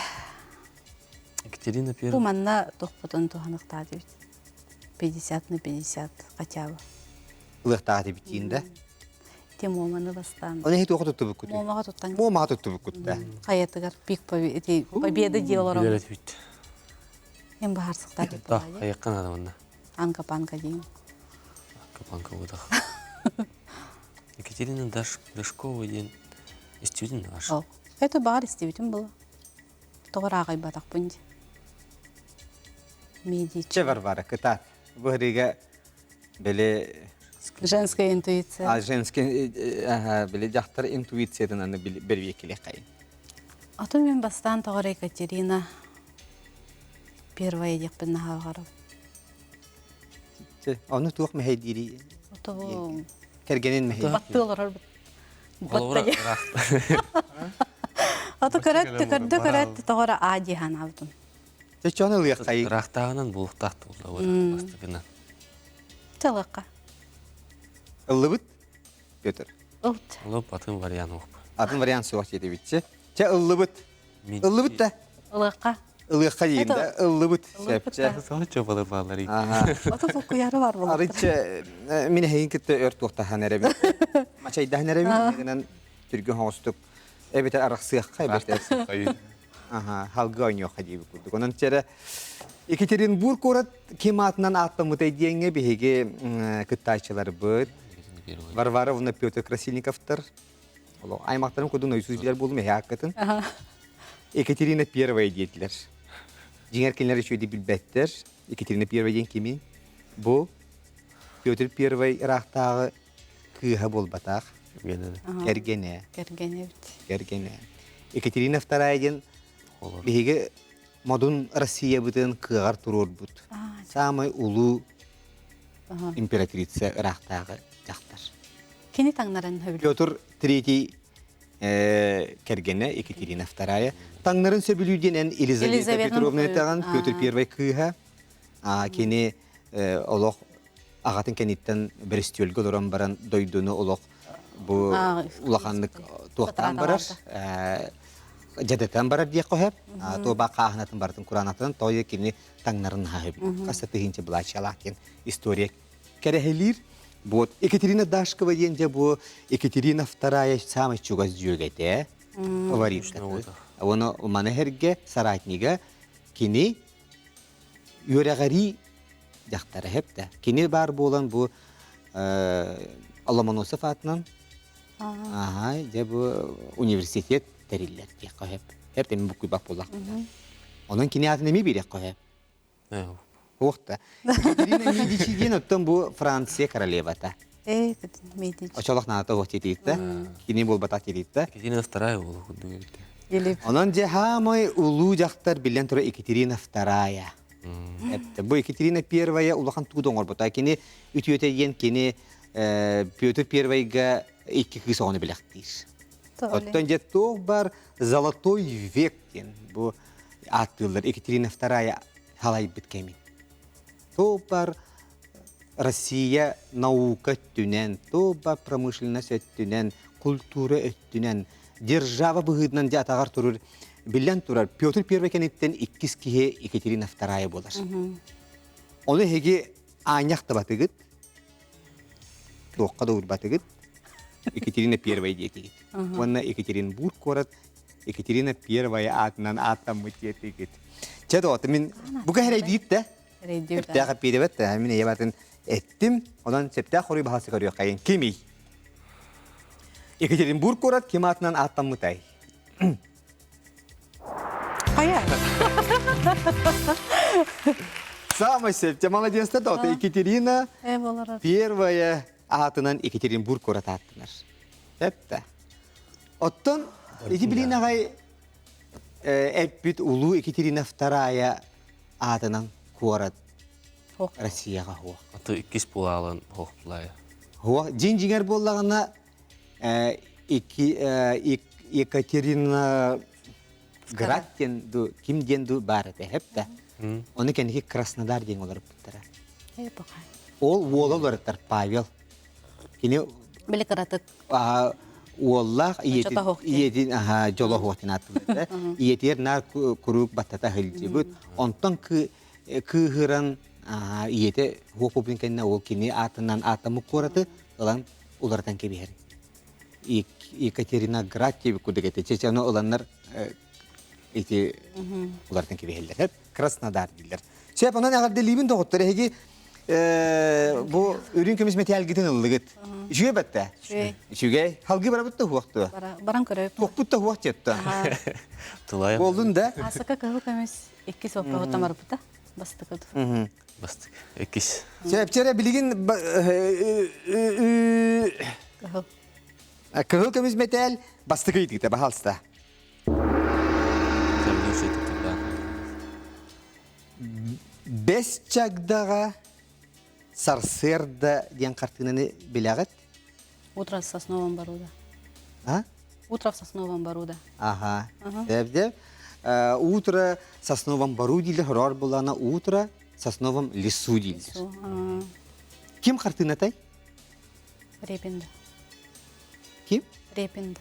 Екатерина Бу Первая. манна тохпутун туһаныктаат эбит. 50 на 50 хотя бы. Ылыахтаах этибит да. Те Муоманы бастаан. Оны хит уоха туттубуккут. Муомаҕа туттан. Муомаҕа туттубуккут да. Хайатыгар пик победы диэлором. Билэр этибит. Эм баһарсыктаат деп Да, хайакка надо манна. Анка-панка дейм. Капанка выдох. Екатерина Даш Дашкова диэн истибитин ваш. Ол. Это баар истибитим было. Тоҕо ааҕайбатахпын дии. Медичи. Че Варвара, кытаат. Бу били Женская интуиция. А женский били дьахтар интуициятын аны бэрбиэккилиэххэйин. Атын мен бастаан тоҕор Екатерина Первая диэхпин наһаа Ону туох мэһэйдиири Ото кэргэнин мэһэй. баттыы олорор Холобура Ото көрөттү көрдө көрөттү тоҕор аа дии ханаабытым. Чэ чону ылыаххайын. Ыраахтааҕынан буолуохтаах буолла бастакынан. Чалыкка. Ыллыбыт Петр. Ылт. Олоп атын вариант оп. Атын вариант суох диэбитчи. Чэ ыллыбыт. Ыллыбыт да. Ылыахха. Ылыахха диин да ыллыбыт. Сөпчэ. Соһуччу балыр баалар. Ото толкуйары бар болот. Арычча мин эһигин кытта өр туохтахан эрэбин. Мачайдахан эрэбин. Гынан түргө хоҥостук эбэтэр арахсыахха эбэтэр Аха, халгы ойнуохха диэбит курдук. Онон чэрэ Екатеринбург куорат ким аатынан ааттаммытай диэҥҥэ биһиги кыттааччыларбыт Варвара уонна Петр Красильниковтар аймактарын курдук нойсуз билэр буолум эһи ааккытын. Екатерина Первая диэтилэр. Дьиҥэр кинилэр үчүгэйдик билбэттэр. Екатерина Первая диэн кимий? Бу Петр Первый ыраахтааҕы кыыһа буолбатах. Кэргэнэ. Кэргэнэ эбит. Кэргэнэ. Екатерина Вторая диэн биһиги модун Россиябытын кыаҕар туруорбут. Самый улуу императрица ыраахтааҕы дьахтар. Кини таҥнарын сөбүлүүр. Петр Третий кэргэнэ Екатерина Вторая. Таҥнарын сөбүлүүр диэн эн Елизавета Петровна таҕан Петр Первый кыыһа. Кини олох аҕатын кэнниттэн бөрөстүөлгэ олорон баран дойдуну олох бу улаханнык туохтаан барар дьадатан барар диэххэ сөп туоба хааһынатын барытын кураанатын тойо кини таҥнарын наһаа сөбүлүүр хас да тыһыынча былааччалаах диэн история кэрэһилиир. Вот Екатерина Дашкова диэн дьэ бу Екатерина Вторая самый чугас дьүөгэтэ, фаворитката. Оны маны herге соратнига кини үөрэҕэрии дьахтара хепте. Кини бар буолан бу Ломоносов аатынан аха дьэ бу университет тэриллэр диэххэ сөп. Хеп эми буккуйбат буоллахпына. Онон кини аатын эми биэриэххэ сөп. Уохта. Екатерина Медичи диэн оттон бу Франция королевата. Э, Медичи. Очолох наата уох тириитта. Кини буолбатах тириитта. Екатерина вторая буолу курдук эбит. Или Онон дьэ хаамай улуу дьахтар биллэн турар Екатерина вторая. Эптэ. Бу Екатерина первая улахан тугу да оҥорбута. Кини үтүөтэ диэн кини Петр Первойга икки кыыс оҕону билэхтиир. Оттон дьэ туох бар золотой век диэн бу ааттыыллар Екатерина Вторая халайбыт кэмин. Туох Россия наука өттүнэн, туох промышленность өттүнэн, культура өттүнэн, держава быһыытынан дьэ атаҕар турар, биллэн турар, Петр Первый кэнниттэн иккис киһи Екатерина Вторая буолар. Ону эһиги аанньах табатыгыт, туохха да уурбатыгыт, Екатерина Первая диэтигит. Уонна Екатеринбург куорат Екатерина Первая аатынан ааттаммыт диэтигит. Чэ доҕот, мин бу кэһэрэйдиит да. Сөптөөх эппиэтэбэт да, мин эйэбатын эттим. Онон сөптөөх хоруй баһасы көрүөххэйин. Кимий? Екатеринбург куорат ким аатынан ааттаммытай? Хайа? Самый сөп. Молодец да, Екатерина Первая аатынан Екатеринбург куорат ааттанар. Эппэ. Оттон ити билин аҕай эппит улуу Екатерина Вторая аатынан куорат Россияҕа хуох. Аты иккис буолаалан хуох булая. Хуох дьиҥ-дьиҥэр буоллаҕына Екатерина Град диэн ду ким диэн ду баар этэ эп да. Ону кэнники Краснодар диэн олорбуттара. Ол уола олорутар Павел. Кини Били кыратык уоллаах ийэтин аха дьолоһуотин ааттыылар ийэтигэр наар куруук баттата сылдьыбыт онтон кыыһыран ийэтэ хуоппупун кэннэ ол кини аатынан ааттаммыт куораты ылан уларытан кэбиһэр Екатерина Град диэбит курдук этэ чечену ыланнар ити уларытан кэбиһэллэр Краснодар дииллэр Сөп, онон эҕэрдэлиибин доҕоттор. Эһиги бу үрүҥ көмүс мэтээлгитин ыллыгыт. Үчүгэй бэтте? Үчүгэй. Халгыы барабыт да уһуох дуо? Баран көрөп. Туохпут да уһуох диэтто. Тулай. Болдун да? Асака кыһыл көмүс иккис оппоһуттан барбыта. Бастыкы. Бастык. Иккис. Сөпчөрө билигин Кыһыл. Кыһыл көмүс мэтээл бастакы ыйытыыта, баһаалыста. Бэс чагдаҕа сарсыарда диэн хартыынаны билэҕит? Утро в сосновом бару, да. А? Утро в сосновом бару, да. Ага. Сөп Утро в сосновом бару дииллэр, хороор буллаҕына утро в сосновом лесу дииллэр. Ким хартыынатай? Репин да. Ким? Репин да.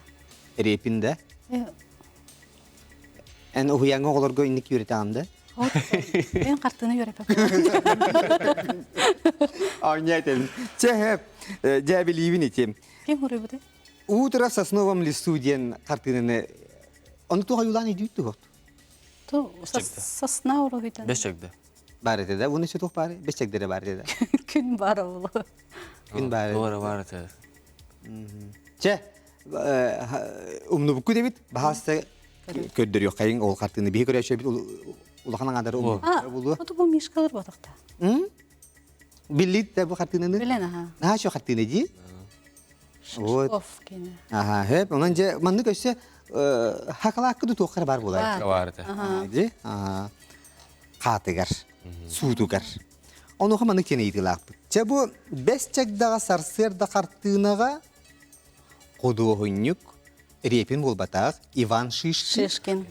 Репин да? Эн уһуйааҥҥа оҕолорго инник үөрэтэҕин да? Мен хартыына үөрэппэппин. Оонньоо этэбин. Чэ, дьэ билиибин ити. Ким хоруйбутай? Утро в сосновом лесу диэн хартыынаны ону туох ойуулаан өйдүүт туһут? Ту сосна уруһуйтан. Бэс чэгдэ. Бар этэ да, уну туох баар? Бэс чэгдэрэ бар этэ да. Күн бар олу. Күн бар. Туора бар этэ. Чэ, умнубукку дебит, баһаста көрдөрүөххэйиҥ ол хартыыны биһи көрөөччүбүт улахан аҥаадары умнубуттара буолуо. Оту бу мишкалар батахта. Биллит да бу хартыынаны? Билен аха. Наһаа шо хартыына дии. Вот. Шишков кene. Аха, хөп. Онон дьэ маннык өссө хакалаакка ду туоххар бар буолар. Бар этэ. Дьи. Хаатыгар, суутугар. Онуоха маннык диэн ыйытыылаахпыт. Чэ бу бэс чагдаҕа сарсыарда хартыынаҕа худуоһунньук Репин буолбатах Иван Шишкин. Шишкин.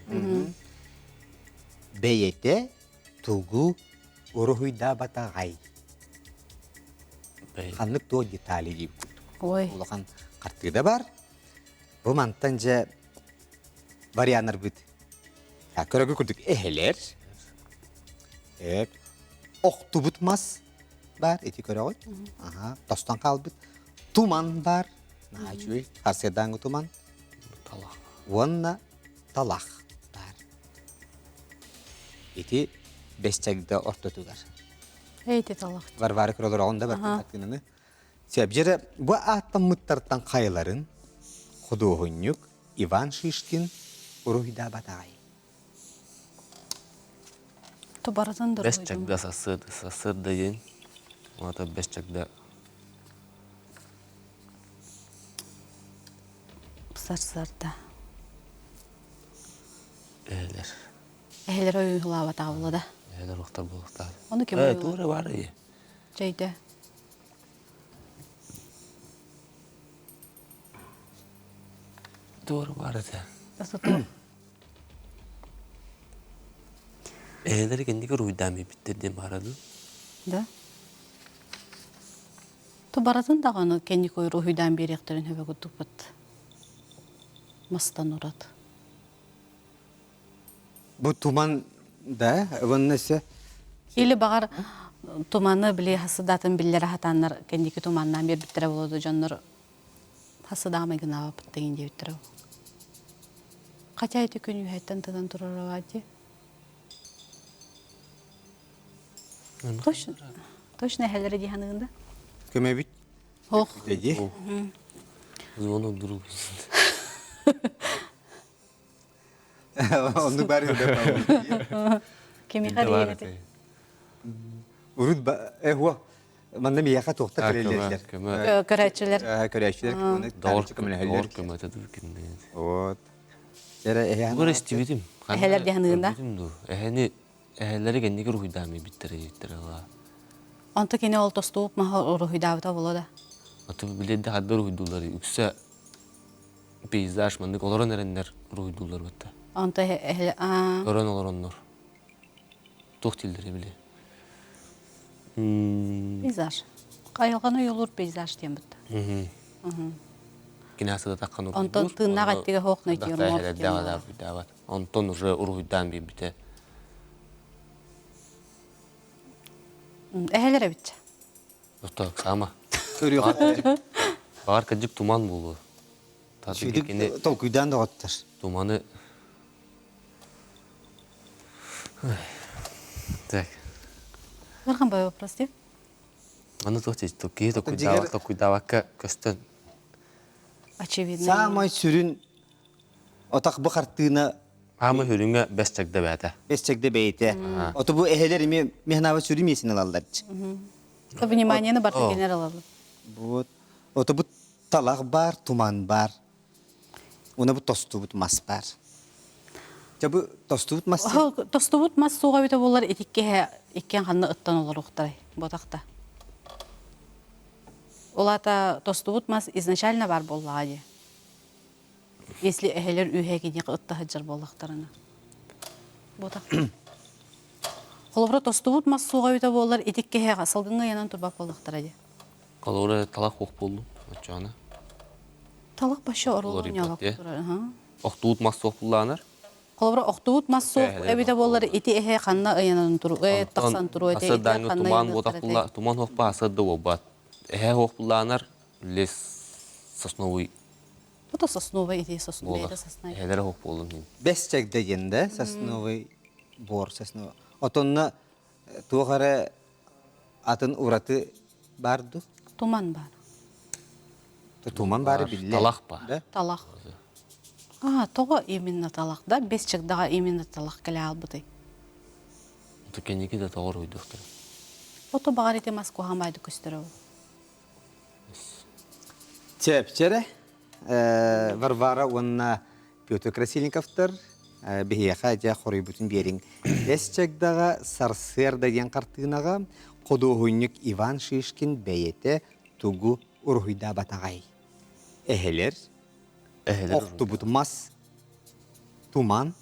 Бэйэтэ тугу уруһуйдаабатаҕай? Ханнык туох детали диэбит Ой. Улахан хартыына бар. Бу мантан дьэ варианнарбыт. Көрөгү курдук эһэлэр. Эп. Охтубут мас. бар, ити көрөҕүт. Аха, тостон хаалбыт. Туман бар. Наһаа үчүгэй. Сарсыардааҥҥы туман. Талах. Уонна талах бар. Ити бэс чагда ортотугар. Эйти талах. Варвара көрөлөр да бар хартыынаны. Сөп, бу ааттаммыттартан хайаларын худуоһунньук Иван Шишкин уруһуйдаабатаҕай? Тубарытын Бэс чагда сарсыарда сарсыарда диэн уонна бэс чагда Сарсыарда. Эһэлэр. Эһэлэр ойуулаабатаҕа буолла да. Эһэлэр уохтар буолуохтаах. Ону ким Э, туора бар ие. Чэйдэ. Туора бар этэ. Тасыту. Эһэлэр кэнники уруһуйдаан биэрбиттэр диэн баара дуу? Да. Тубаратын даҕаны кэнники уруһуйдаан биэриэхтэрин сөбө курдукпут. Мастан урат. Бу туман да, уонна өссө Или баҕар туманы били хасыдаатын биллэрэ хатааннар кэнники туманнаан биэрбиттэрэ буолуо дьоннор хасыдаамай гынаабаппыт деген диэбиттэрэ. Хотя ити күн үһэттэн тынан турара дии. Точно, точно эһэлэрэ дии саныгын да? Көмөбүт. Ох. Дии. Звонок друг. Оннук баар Кимиэхэ эрийэр Урут э манна миэхэ туохта кэлэллэр. Көрөөччүлэр. Көрөөччүлэр Доҕор доҕор көмөтө дуу кинне. Вот. Эрэ эһэ Бугар истибитим. Эһэлэр дии саныгын да? Көрбүтүм дуу. Эһэни эһэлэри кэнники уруһуйдаамый биттэрэ диэттэрэ ла. Онто кини ол тостууп маһа уруһуйдаабыта буолуо да. Аты билэрдэ хадда уруһуйдууллар үксэ пейзаж маннык олорон эрэннэр уруһуйдууллар бытта. Онто эһэ Көрөн олороннор. Туох дииллэрэ били. Пейзаж. Айылҕаны ойуулуур пейзаж диэн бытта. Кинээс таххан Онтон тыыннаах эттигэ хоох натюрморт диэн. Онтон уже уруһуйдаан биэрбитэ. Эһэлэр эбит. Ото саама. Баар кырдьык туман буолуо. Сүдүк толкуйдаан доҕоттор. Туманы Так. Ыарахан бай вопрос дии. Аны туох дии киһи толкуйдаабат толкуйдаабакка көстөн. Очевидно. Саамай сүрүн отах бу хартыына Аама хүрүҥэ бэс чагда бээтэ. Бэс чагда бэйэтэ. Ото бу эһэлэр эми мехнаба сүрү миэсин ылаллар. Вниманиены барты кинер алаллар. Вот. Ото бу талах бар, туман бар. Уна бу тостубут мас бар. Дьэ бу тостубут мас Тостубут мас суоҕа эбитэ буоллар итиккиһэ иккиэн ханна ыттан олоруохтарай ботахта. Ол аата тостубут мас изначально бар буоллаҕа дии. Если эһэлэр үөһэ киниэхэ ытта сылдьар буоллахтарына. Ботах. Холобура тостубут мас суоҕа эбитэ буоллар итиккиһэҕэ салгыҥҥа ыйанан турбат буоллахтара дии. Холобура талах хуох буоллун оччоҕуна. Талах башы оруолун ньолок турар. Охтуут мас суох буллаанар. Холобура охтуут мас суох эбитэ буоллар ити эһэ ханна ыйанан туру тахсан туруо этэ ити ханна туман буотах булла туман хуохпа асырда буолбат. Эһэ хуох буллаанар лес сосновый. Это сосновый ити сосновый это сосна. Эһэлэр хуох буолун хин. Бэс чэгдэ диэн да сосновый бор сосновый. Отонно туох эрэ атын ураты бар ду? Туман бар. Туман бары биллэ. Талах бар. Талах. А, тоҕо именно талах да? Бес чагдаҕа именно талах кэлэ албытай. Ото кэнники да тоҕор уйдуохтара. Ото баҕар ити мас куһаҕан байды көстөрө ол. Чэпчэрэ Варвара уонна Петр Красильниковтар биһиэхэ дьэ хоруйбутун биэриҥ. Бэс чагдаҕа сарсыарда диэн хартыынаҕа худуоһунньук Иван Шишкин бэйэтэ тугу уруһуйдаабатаҕай? Эһэлэр, охтубут мас, туман,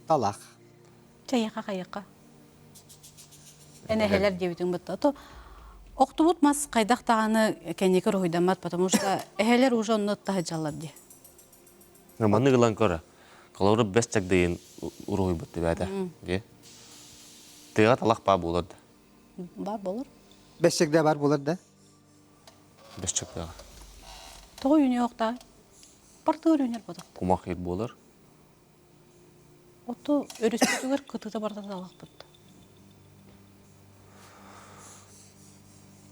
талах. Чайыха хайыха. Эн эһэлэр диэбитиҥ бытта. То охтубут мас хайдах даҕаны кэнники уруһуйдаммат, потому что эһэлэр уже онно таһыдьаллар дии. Маннык ылан көрө. Холобура бэс чагдайын уруһуйбут тибээтэ. Дии. Тыаҕа талах баа буолар да. Бар болор. Бэс чэгдэ бар буолар да? Бэс чэгдэҕэ. Тоҕо үүнүөхтаах? Бартыгар үүнэр бодох. Кумах ир буолар. Ото өрүспүтүгэр кытыта барда талахпыт.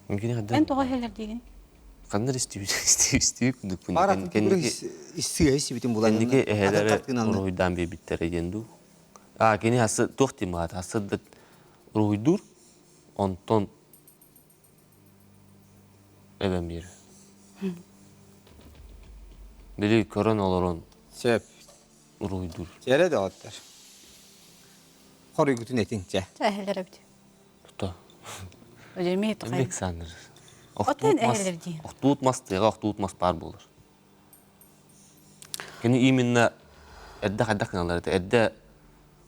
Эн тоҕо иһэлэр диигин? Ханна истибит истибит курдукпун. Истигэ истибитин булан. Кэнники эһэлэрэ уруһуйдаан биэрбиттэрэ диэн дуу. А кини хасы туох диэн баата хасы да уруһуйдуур онтон эбэм биэрэр. Били көрөн олорон Сөп. уруһуйдуур. Эрэ доҕоттор. Хоруйгутун этиҥ чэ. Эһэлэр эбит. Тута. Эмиэ тухай. Александр. Охтуут мас, охтуут мас тыаҕа охтуут мас баар буолар. Кини именно эрдэ хайдах гыналлар этэ. Эрдэ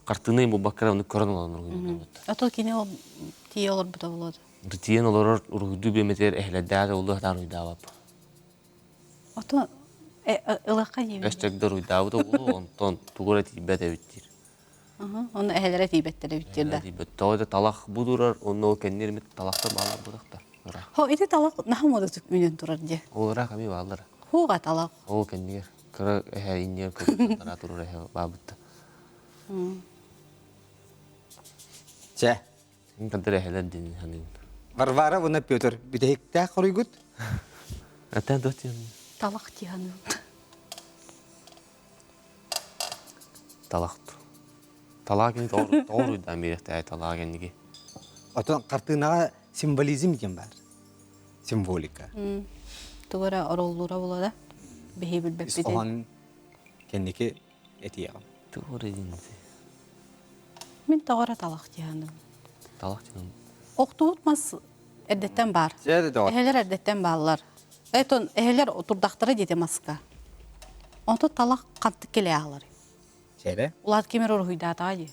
хартыынай булбакка ону көрөн олорон уруһуйдуур. Ото кини ол тиийэ олорбута буолуо. Тиийэн олорор уруһуйдуу биэмэтигэр эһэлэрдээх олу хатаан уруһуйдаабап. Ото ылахха диибин. Өстөкдөр уруһуйдаабыт оҕолу онтон тугу эрэ тиийбэт эбит диир. Онно эһэлэрэ тиийбэттэр эбит диир да. Тиийбэт. Тоҕо да талах бу турар, онно ол кэннир талахтар бааллар буолахтар. Хо ити талах наһаа модутук үүнэн турар дии. Ол ыраах эмиэ бааллар. Хуга талах. Ол кэннигэр кыра эһэ иннигэр кыргыттара турар эһэ баабытта. Чэ. Кантар эһэлэр дин ханын. Варвара уонна Петр бүтэһиктээх хоруйгут? Аттан туох диэн? Талах диэн. Талах. Талаа кини тоҕо биэрэхтээ талаа кэнники. Отон хартыынаҕа символизм диэн баар. Символика. Тугу эрэ ороллуура буолуо да? Биһи билбэппитин. Ис кэнники этиэҕим. Тугу эрэ диэн Мин тоҕо эрэ талах диэханным. Талах диэн. Охтубут мас эрдэттэн баар. Эһэлэр эрдэттэн бааллар. Этон эһэлэр турдахтара диэтэ маска. Онто талах хантык келе аалар. Чэрэ? Улаат кимер уруһуйдаатаҕа дии.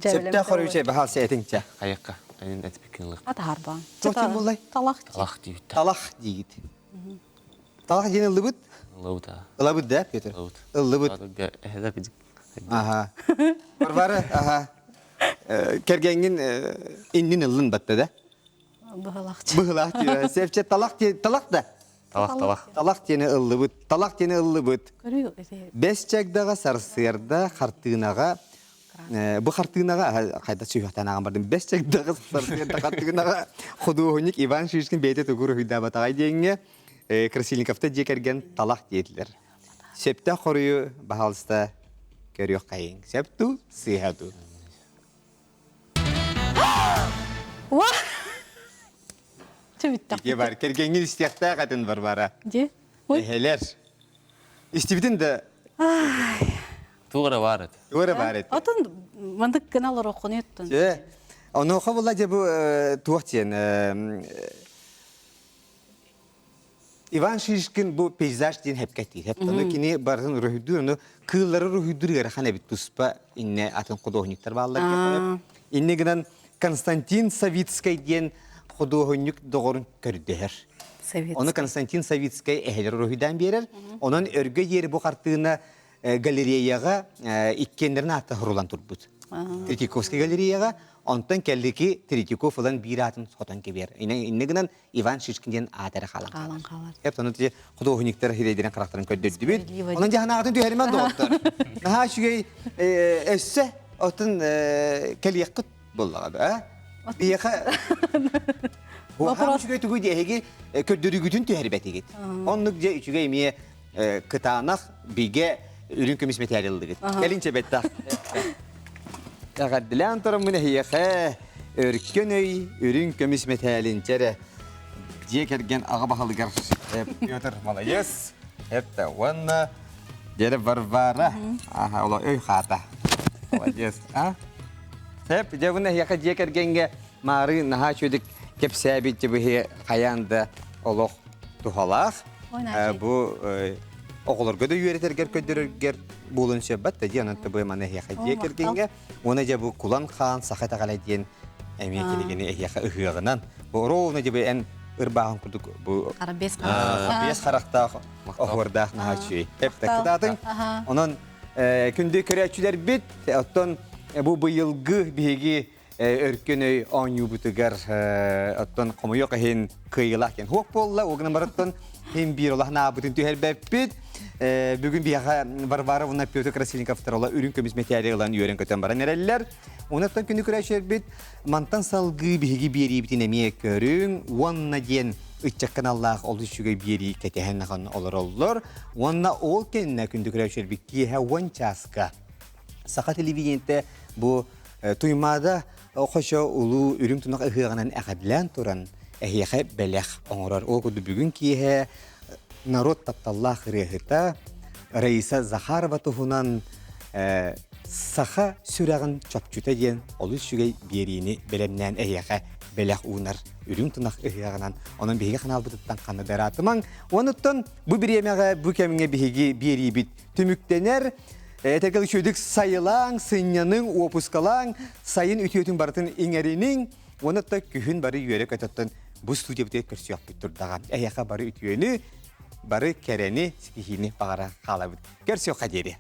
Сөптөөх хоруйчай баһаал сэтиҥчэ. Хайакка, энин этипиккин ылык. Атаарбаан. Туох буллай? Талах. Талах диибит. Талах диигит. Талах диэн ыллыбыт? Ыллыбыт аа. Ылабыт да, Петр? Ыллыбыт. Ыллыбыт. Эһэлэр кыдьык. Аха. Варвара, аха. Кэргэҥҥин иннин ыллын батта да? Быһылаах. Быһылаах диэн. Севче талах талах да? Талах, талах. Талах диэни ыллыбыт. Талах диэни ыллыбыт. Бэс чагдаҕа сарсыарда хартыынаҕа бу хартыынаҕа хайда сүһүөхтэн ааҕан бардым. Бэс чагдаҕа сарсыарда хартыынаҕа худуоһунньук Иван Шишкин бэйэтэ тугу уруһуйдаабатаҕай диэҥҥэ Красильниковта дьиэ кэргэн талах диэтилэр. Сөптөөх хоруйу баһаалыста көрүөххэйиҥ. Сөп дуу, сыыһа дуу? Ити бар, кэргэҥҥин истиэхтээх этин Варвара. Дьэ. Эһэлэр. Истибитин да Туох эрэ баар этэ. Туох эрэ баар этэ. Отон мандык гына олороххуну оттон. Дьэ. Онуоха була дьэ бу туох диэн Иван Шишкин бу пейзаж диэн хэпкэтиир. Хэп кини барытын уруһуйдуур, ону кыыллары уруһуйдуур ыарахан эбит туспа инне атын художниктар бааллар. Инне гынан Константин Савицкай диэн худуоһунньук доҕорун көрдөһөр. Ону Константин Савицкай эһэлэр уруһуйдаан биэрэр. Онон өргө диэри бу хартыына галереяҕа иккиэннэрин аата сурулан турбут. Третьяковскай галереяҕа, онтон кэллики Третьяков ылан биир аатын хотон кэбиэр. Инне гынан Иван Шишкин диэн аат эрэ хаалан хаалан хаалар. Эп ону ти художниктар хирэйдэрин харахтарын көрдөрдүбүт. Онон дьаһанаҕытын түһэримэн доҕоттор. Наһаа үчүгэй өссө оттон кэлиэххит буоллаҕа да. Биһиэхэ Вопрос үчүгэй тугуй диэһиги көрдөрүүгүтүн түһэрбэтигит. Оннук дьэ үчүгэй эмиэ кытаанах бигэ үрүҥ көмүс мэтээли ыллыгыт. Кэлин чэбэттэх. Эҕэрдэлээн тураммын эһиэхэ өркөн өй үрүҥ көмүс мэтээлин чэрэ дьиэ кэргэн аҕа баһылыгар Петр Малайес эптэ уонна дьэрэ Варвара аха оло өй хаата молодец а Сеп дьэ бу эһиэхэ дьиэ кэргэҥҥэ маары наһаа үчүгдүк кэпсээбит дьыбыһы хайаан да олох туһалаах бу оҕолорго да үөрэтэргэр көрдөрөргөр буолуон сөп да диэн онон бу маны эһиэхэ дьиэ кэргэҥҥэ уонна дьэ бу Кулан хаан саха итэҕэлэ диэн эмиэ кинигэни эһиэхэ ыһыаҕынан бу ровно дьэ бу эн ырбааҕын курдук бу бес харахтаах оһуордаах наһаа үчүгэй эптэ онон күндү көрөөччүлэрбит оттон бу быйылгы биһиги. Өркөн өй оонньуубутугар оттон хомойуох иһин кыайыылаах диэн хуох буолла. Ол гынан барыттан хин биир улахан аабытын түһэрбэппит. Бүгүн биһиэхэ Варвара уонна Петр Красильниковтар ола үрүҥ көмүс мэтээли ылан үөрэн-көтөн баран эрэллэр. Онуттан күнү көрөөччүлэрбит мантан салгыы биһиги биэриибитин эмиэ көрүҥ уонна диэн ыччат каналлаах олус үчүгэй биэрии кэтэһэн ахан олороллор. Уонна ол кэннэ күндү көрөөччүлэрбит киэһэ 10 чааска Саха телевидениетэ бу Туймаада хочо улуу үрүҥ тунах ыһыаҕынан эҕэрдэлээн туран эһиэхэ бэлэх оҥорор. Ол курдук бүгүн киэһэ народ тапталлаах ырыаһыта Раиса Захарова туһунан саха сүрэҕин чопчута диэн олус үчүгэй биэриини бэлэмнээн эһиэхэ бэлэх уунар үрүҥ тунах ыһыаҕынан. Онон биһиги ханаалбытыттан ханна да ыраатымаҥ. Онуттан бу бириэмэҕэ, бу кэмҥэ биһиги биэриибит түмүктэнэр. Этэргэ үчүгэйдик сайылааҥ, сынньаныҥ, уопускалааҥ, сайын үтүөтүн барытын иҥэриниҥ, уонна да күһүн бары үөрэ-көтөттөн бу студиябытыгар көрсүөхпүт турдаҕа. Эһиэхэ бары үтүөнү, бары кэрэни, ситиһиини баҕара хаалабыт. Көрсүөххэ диэри.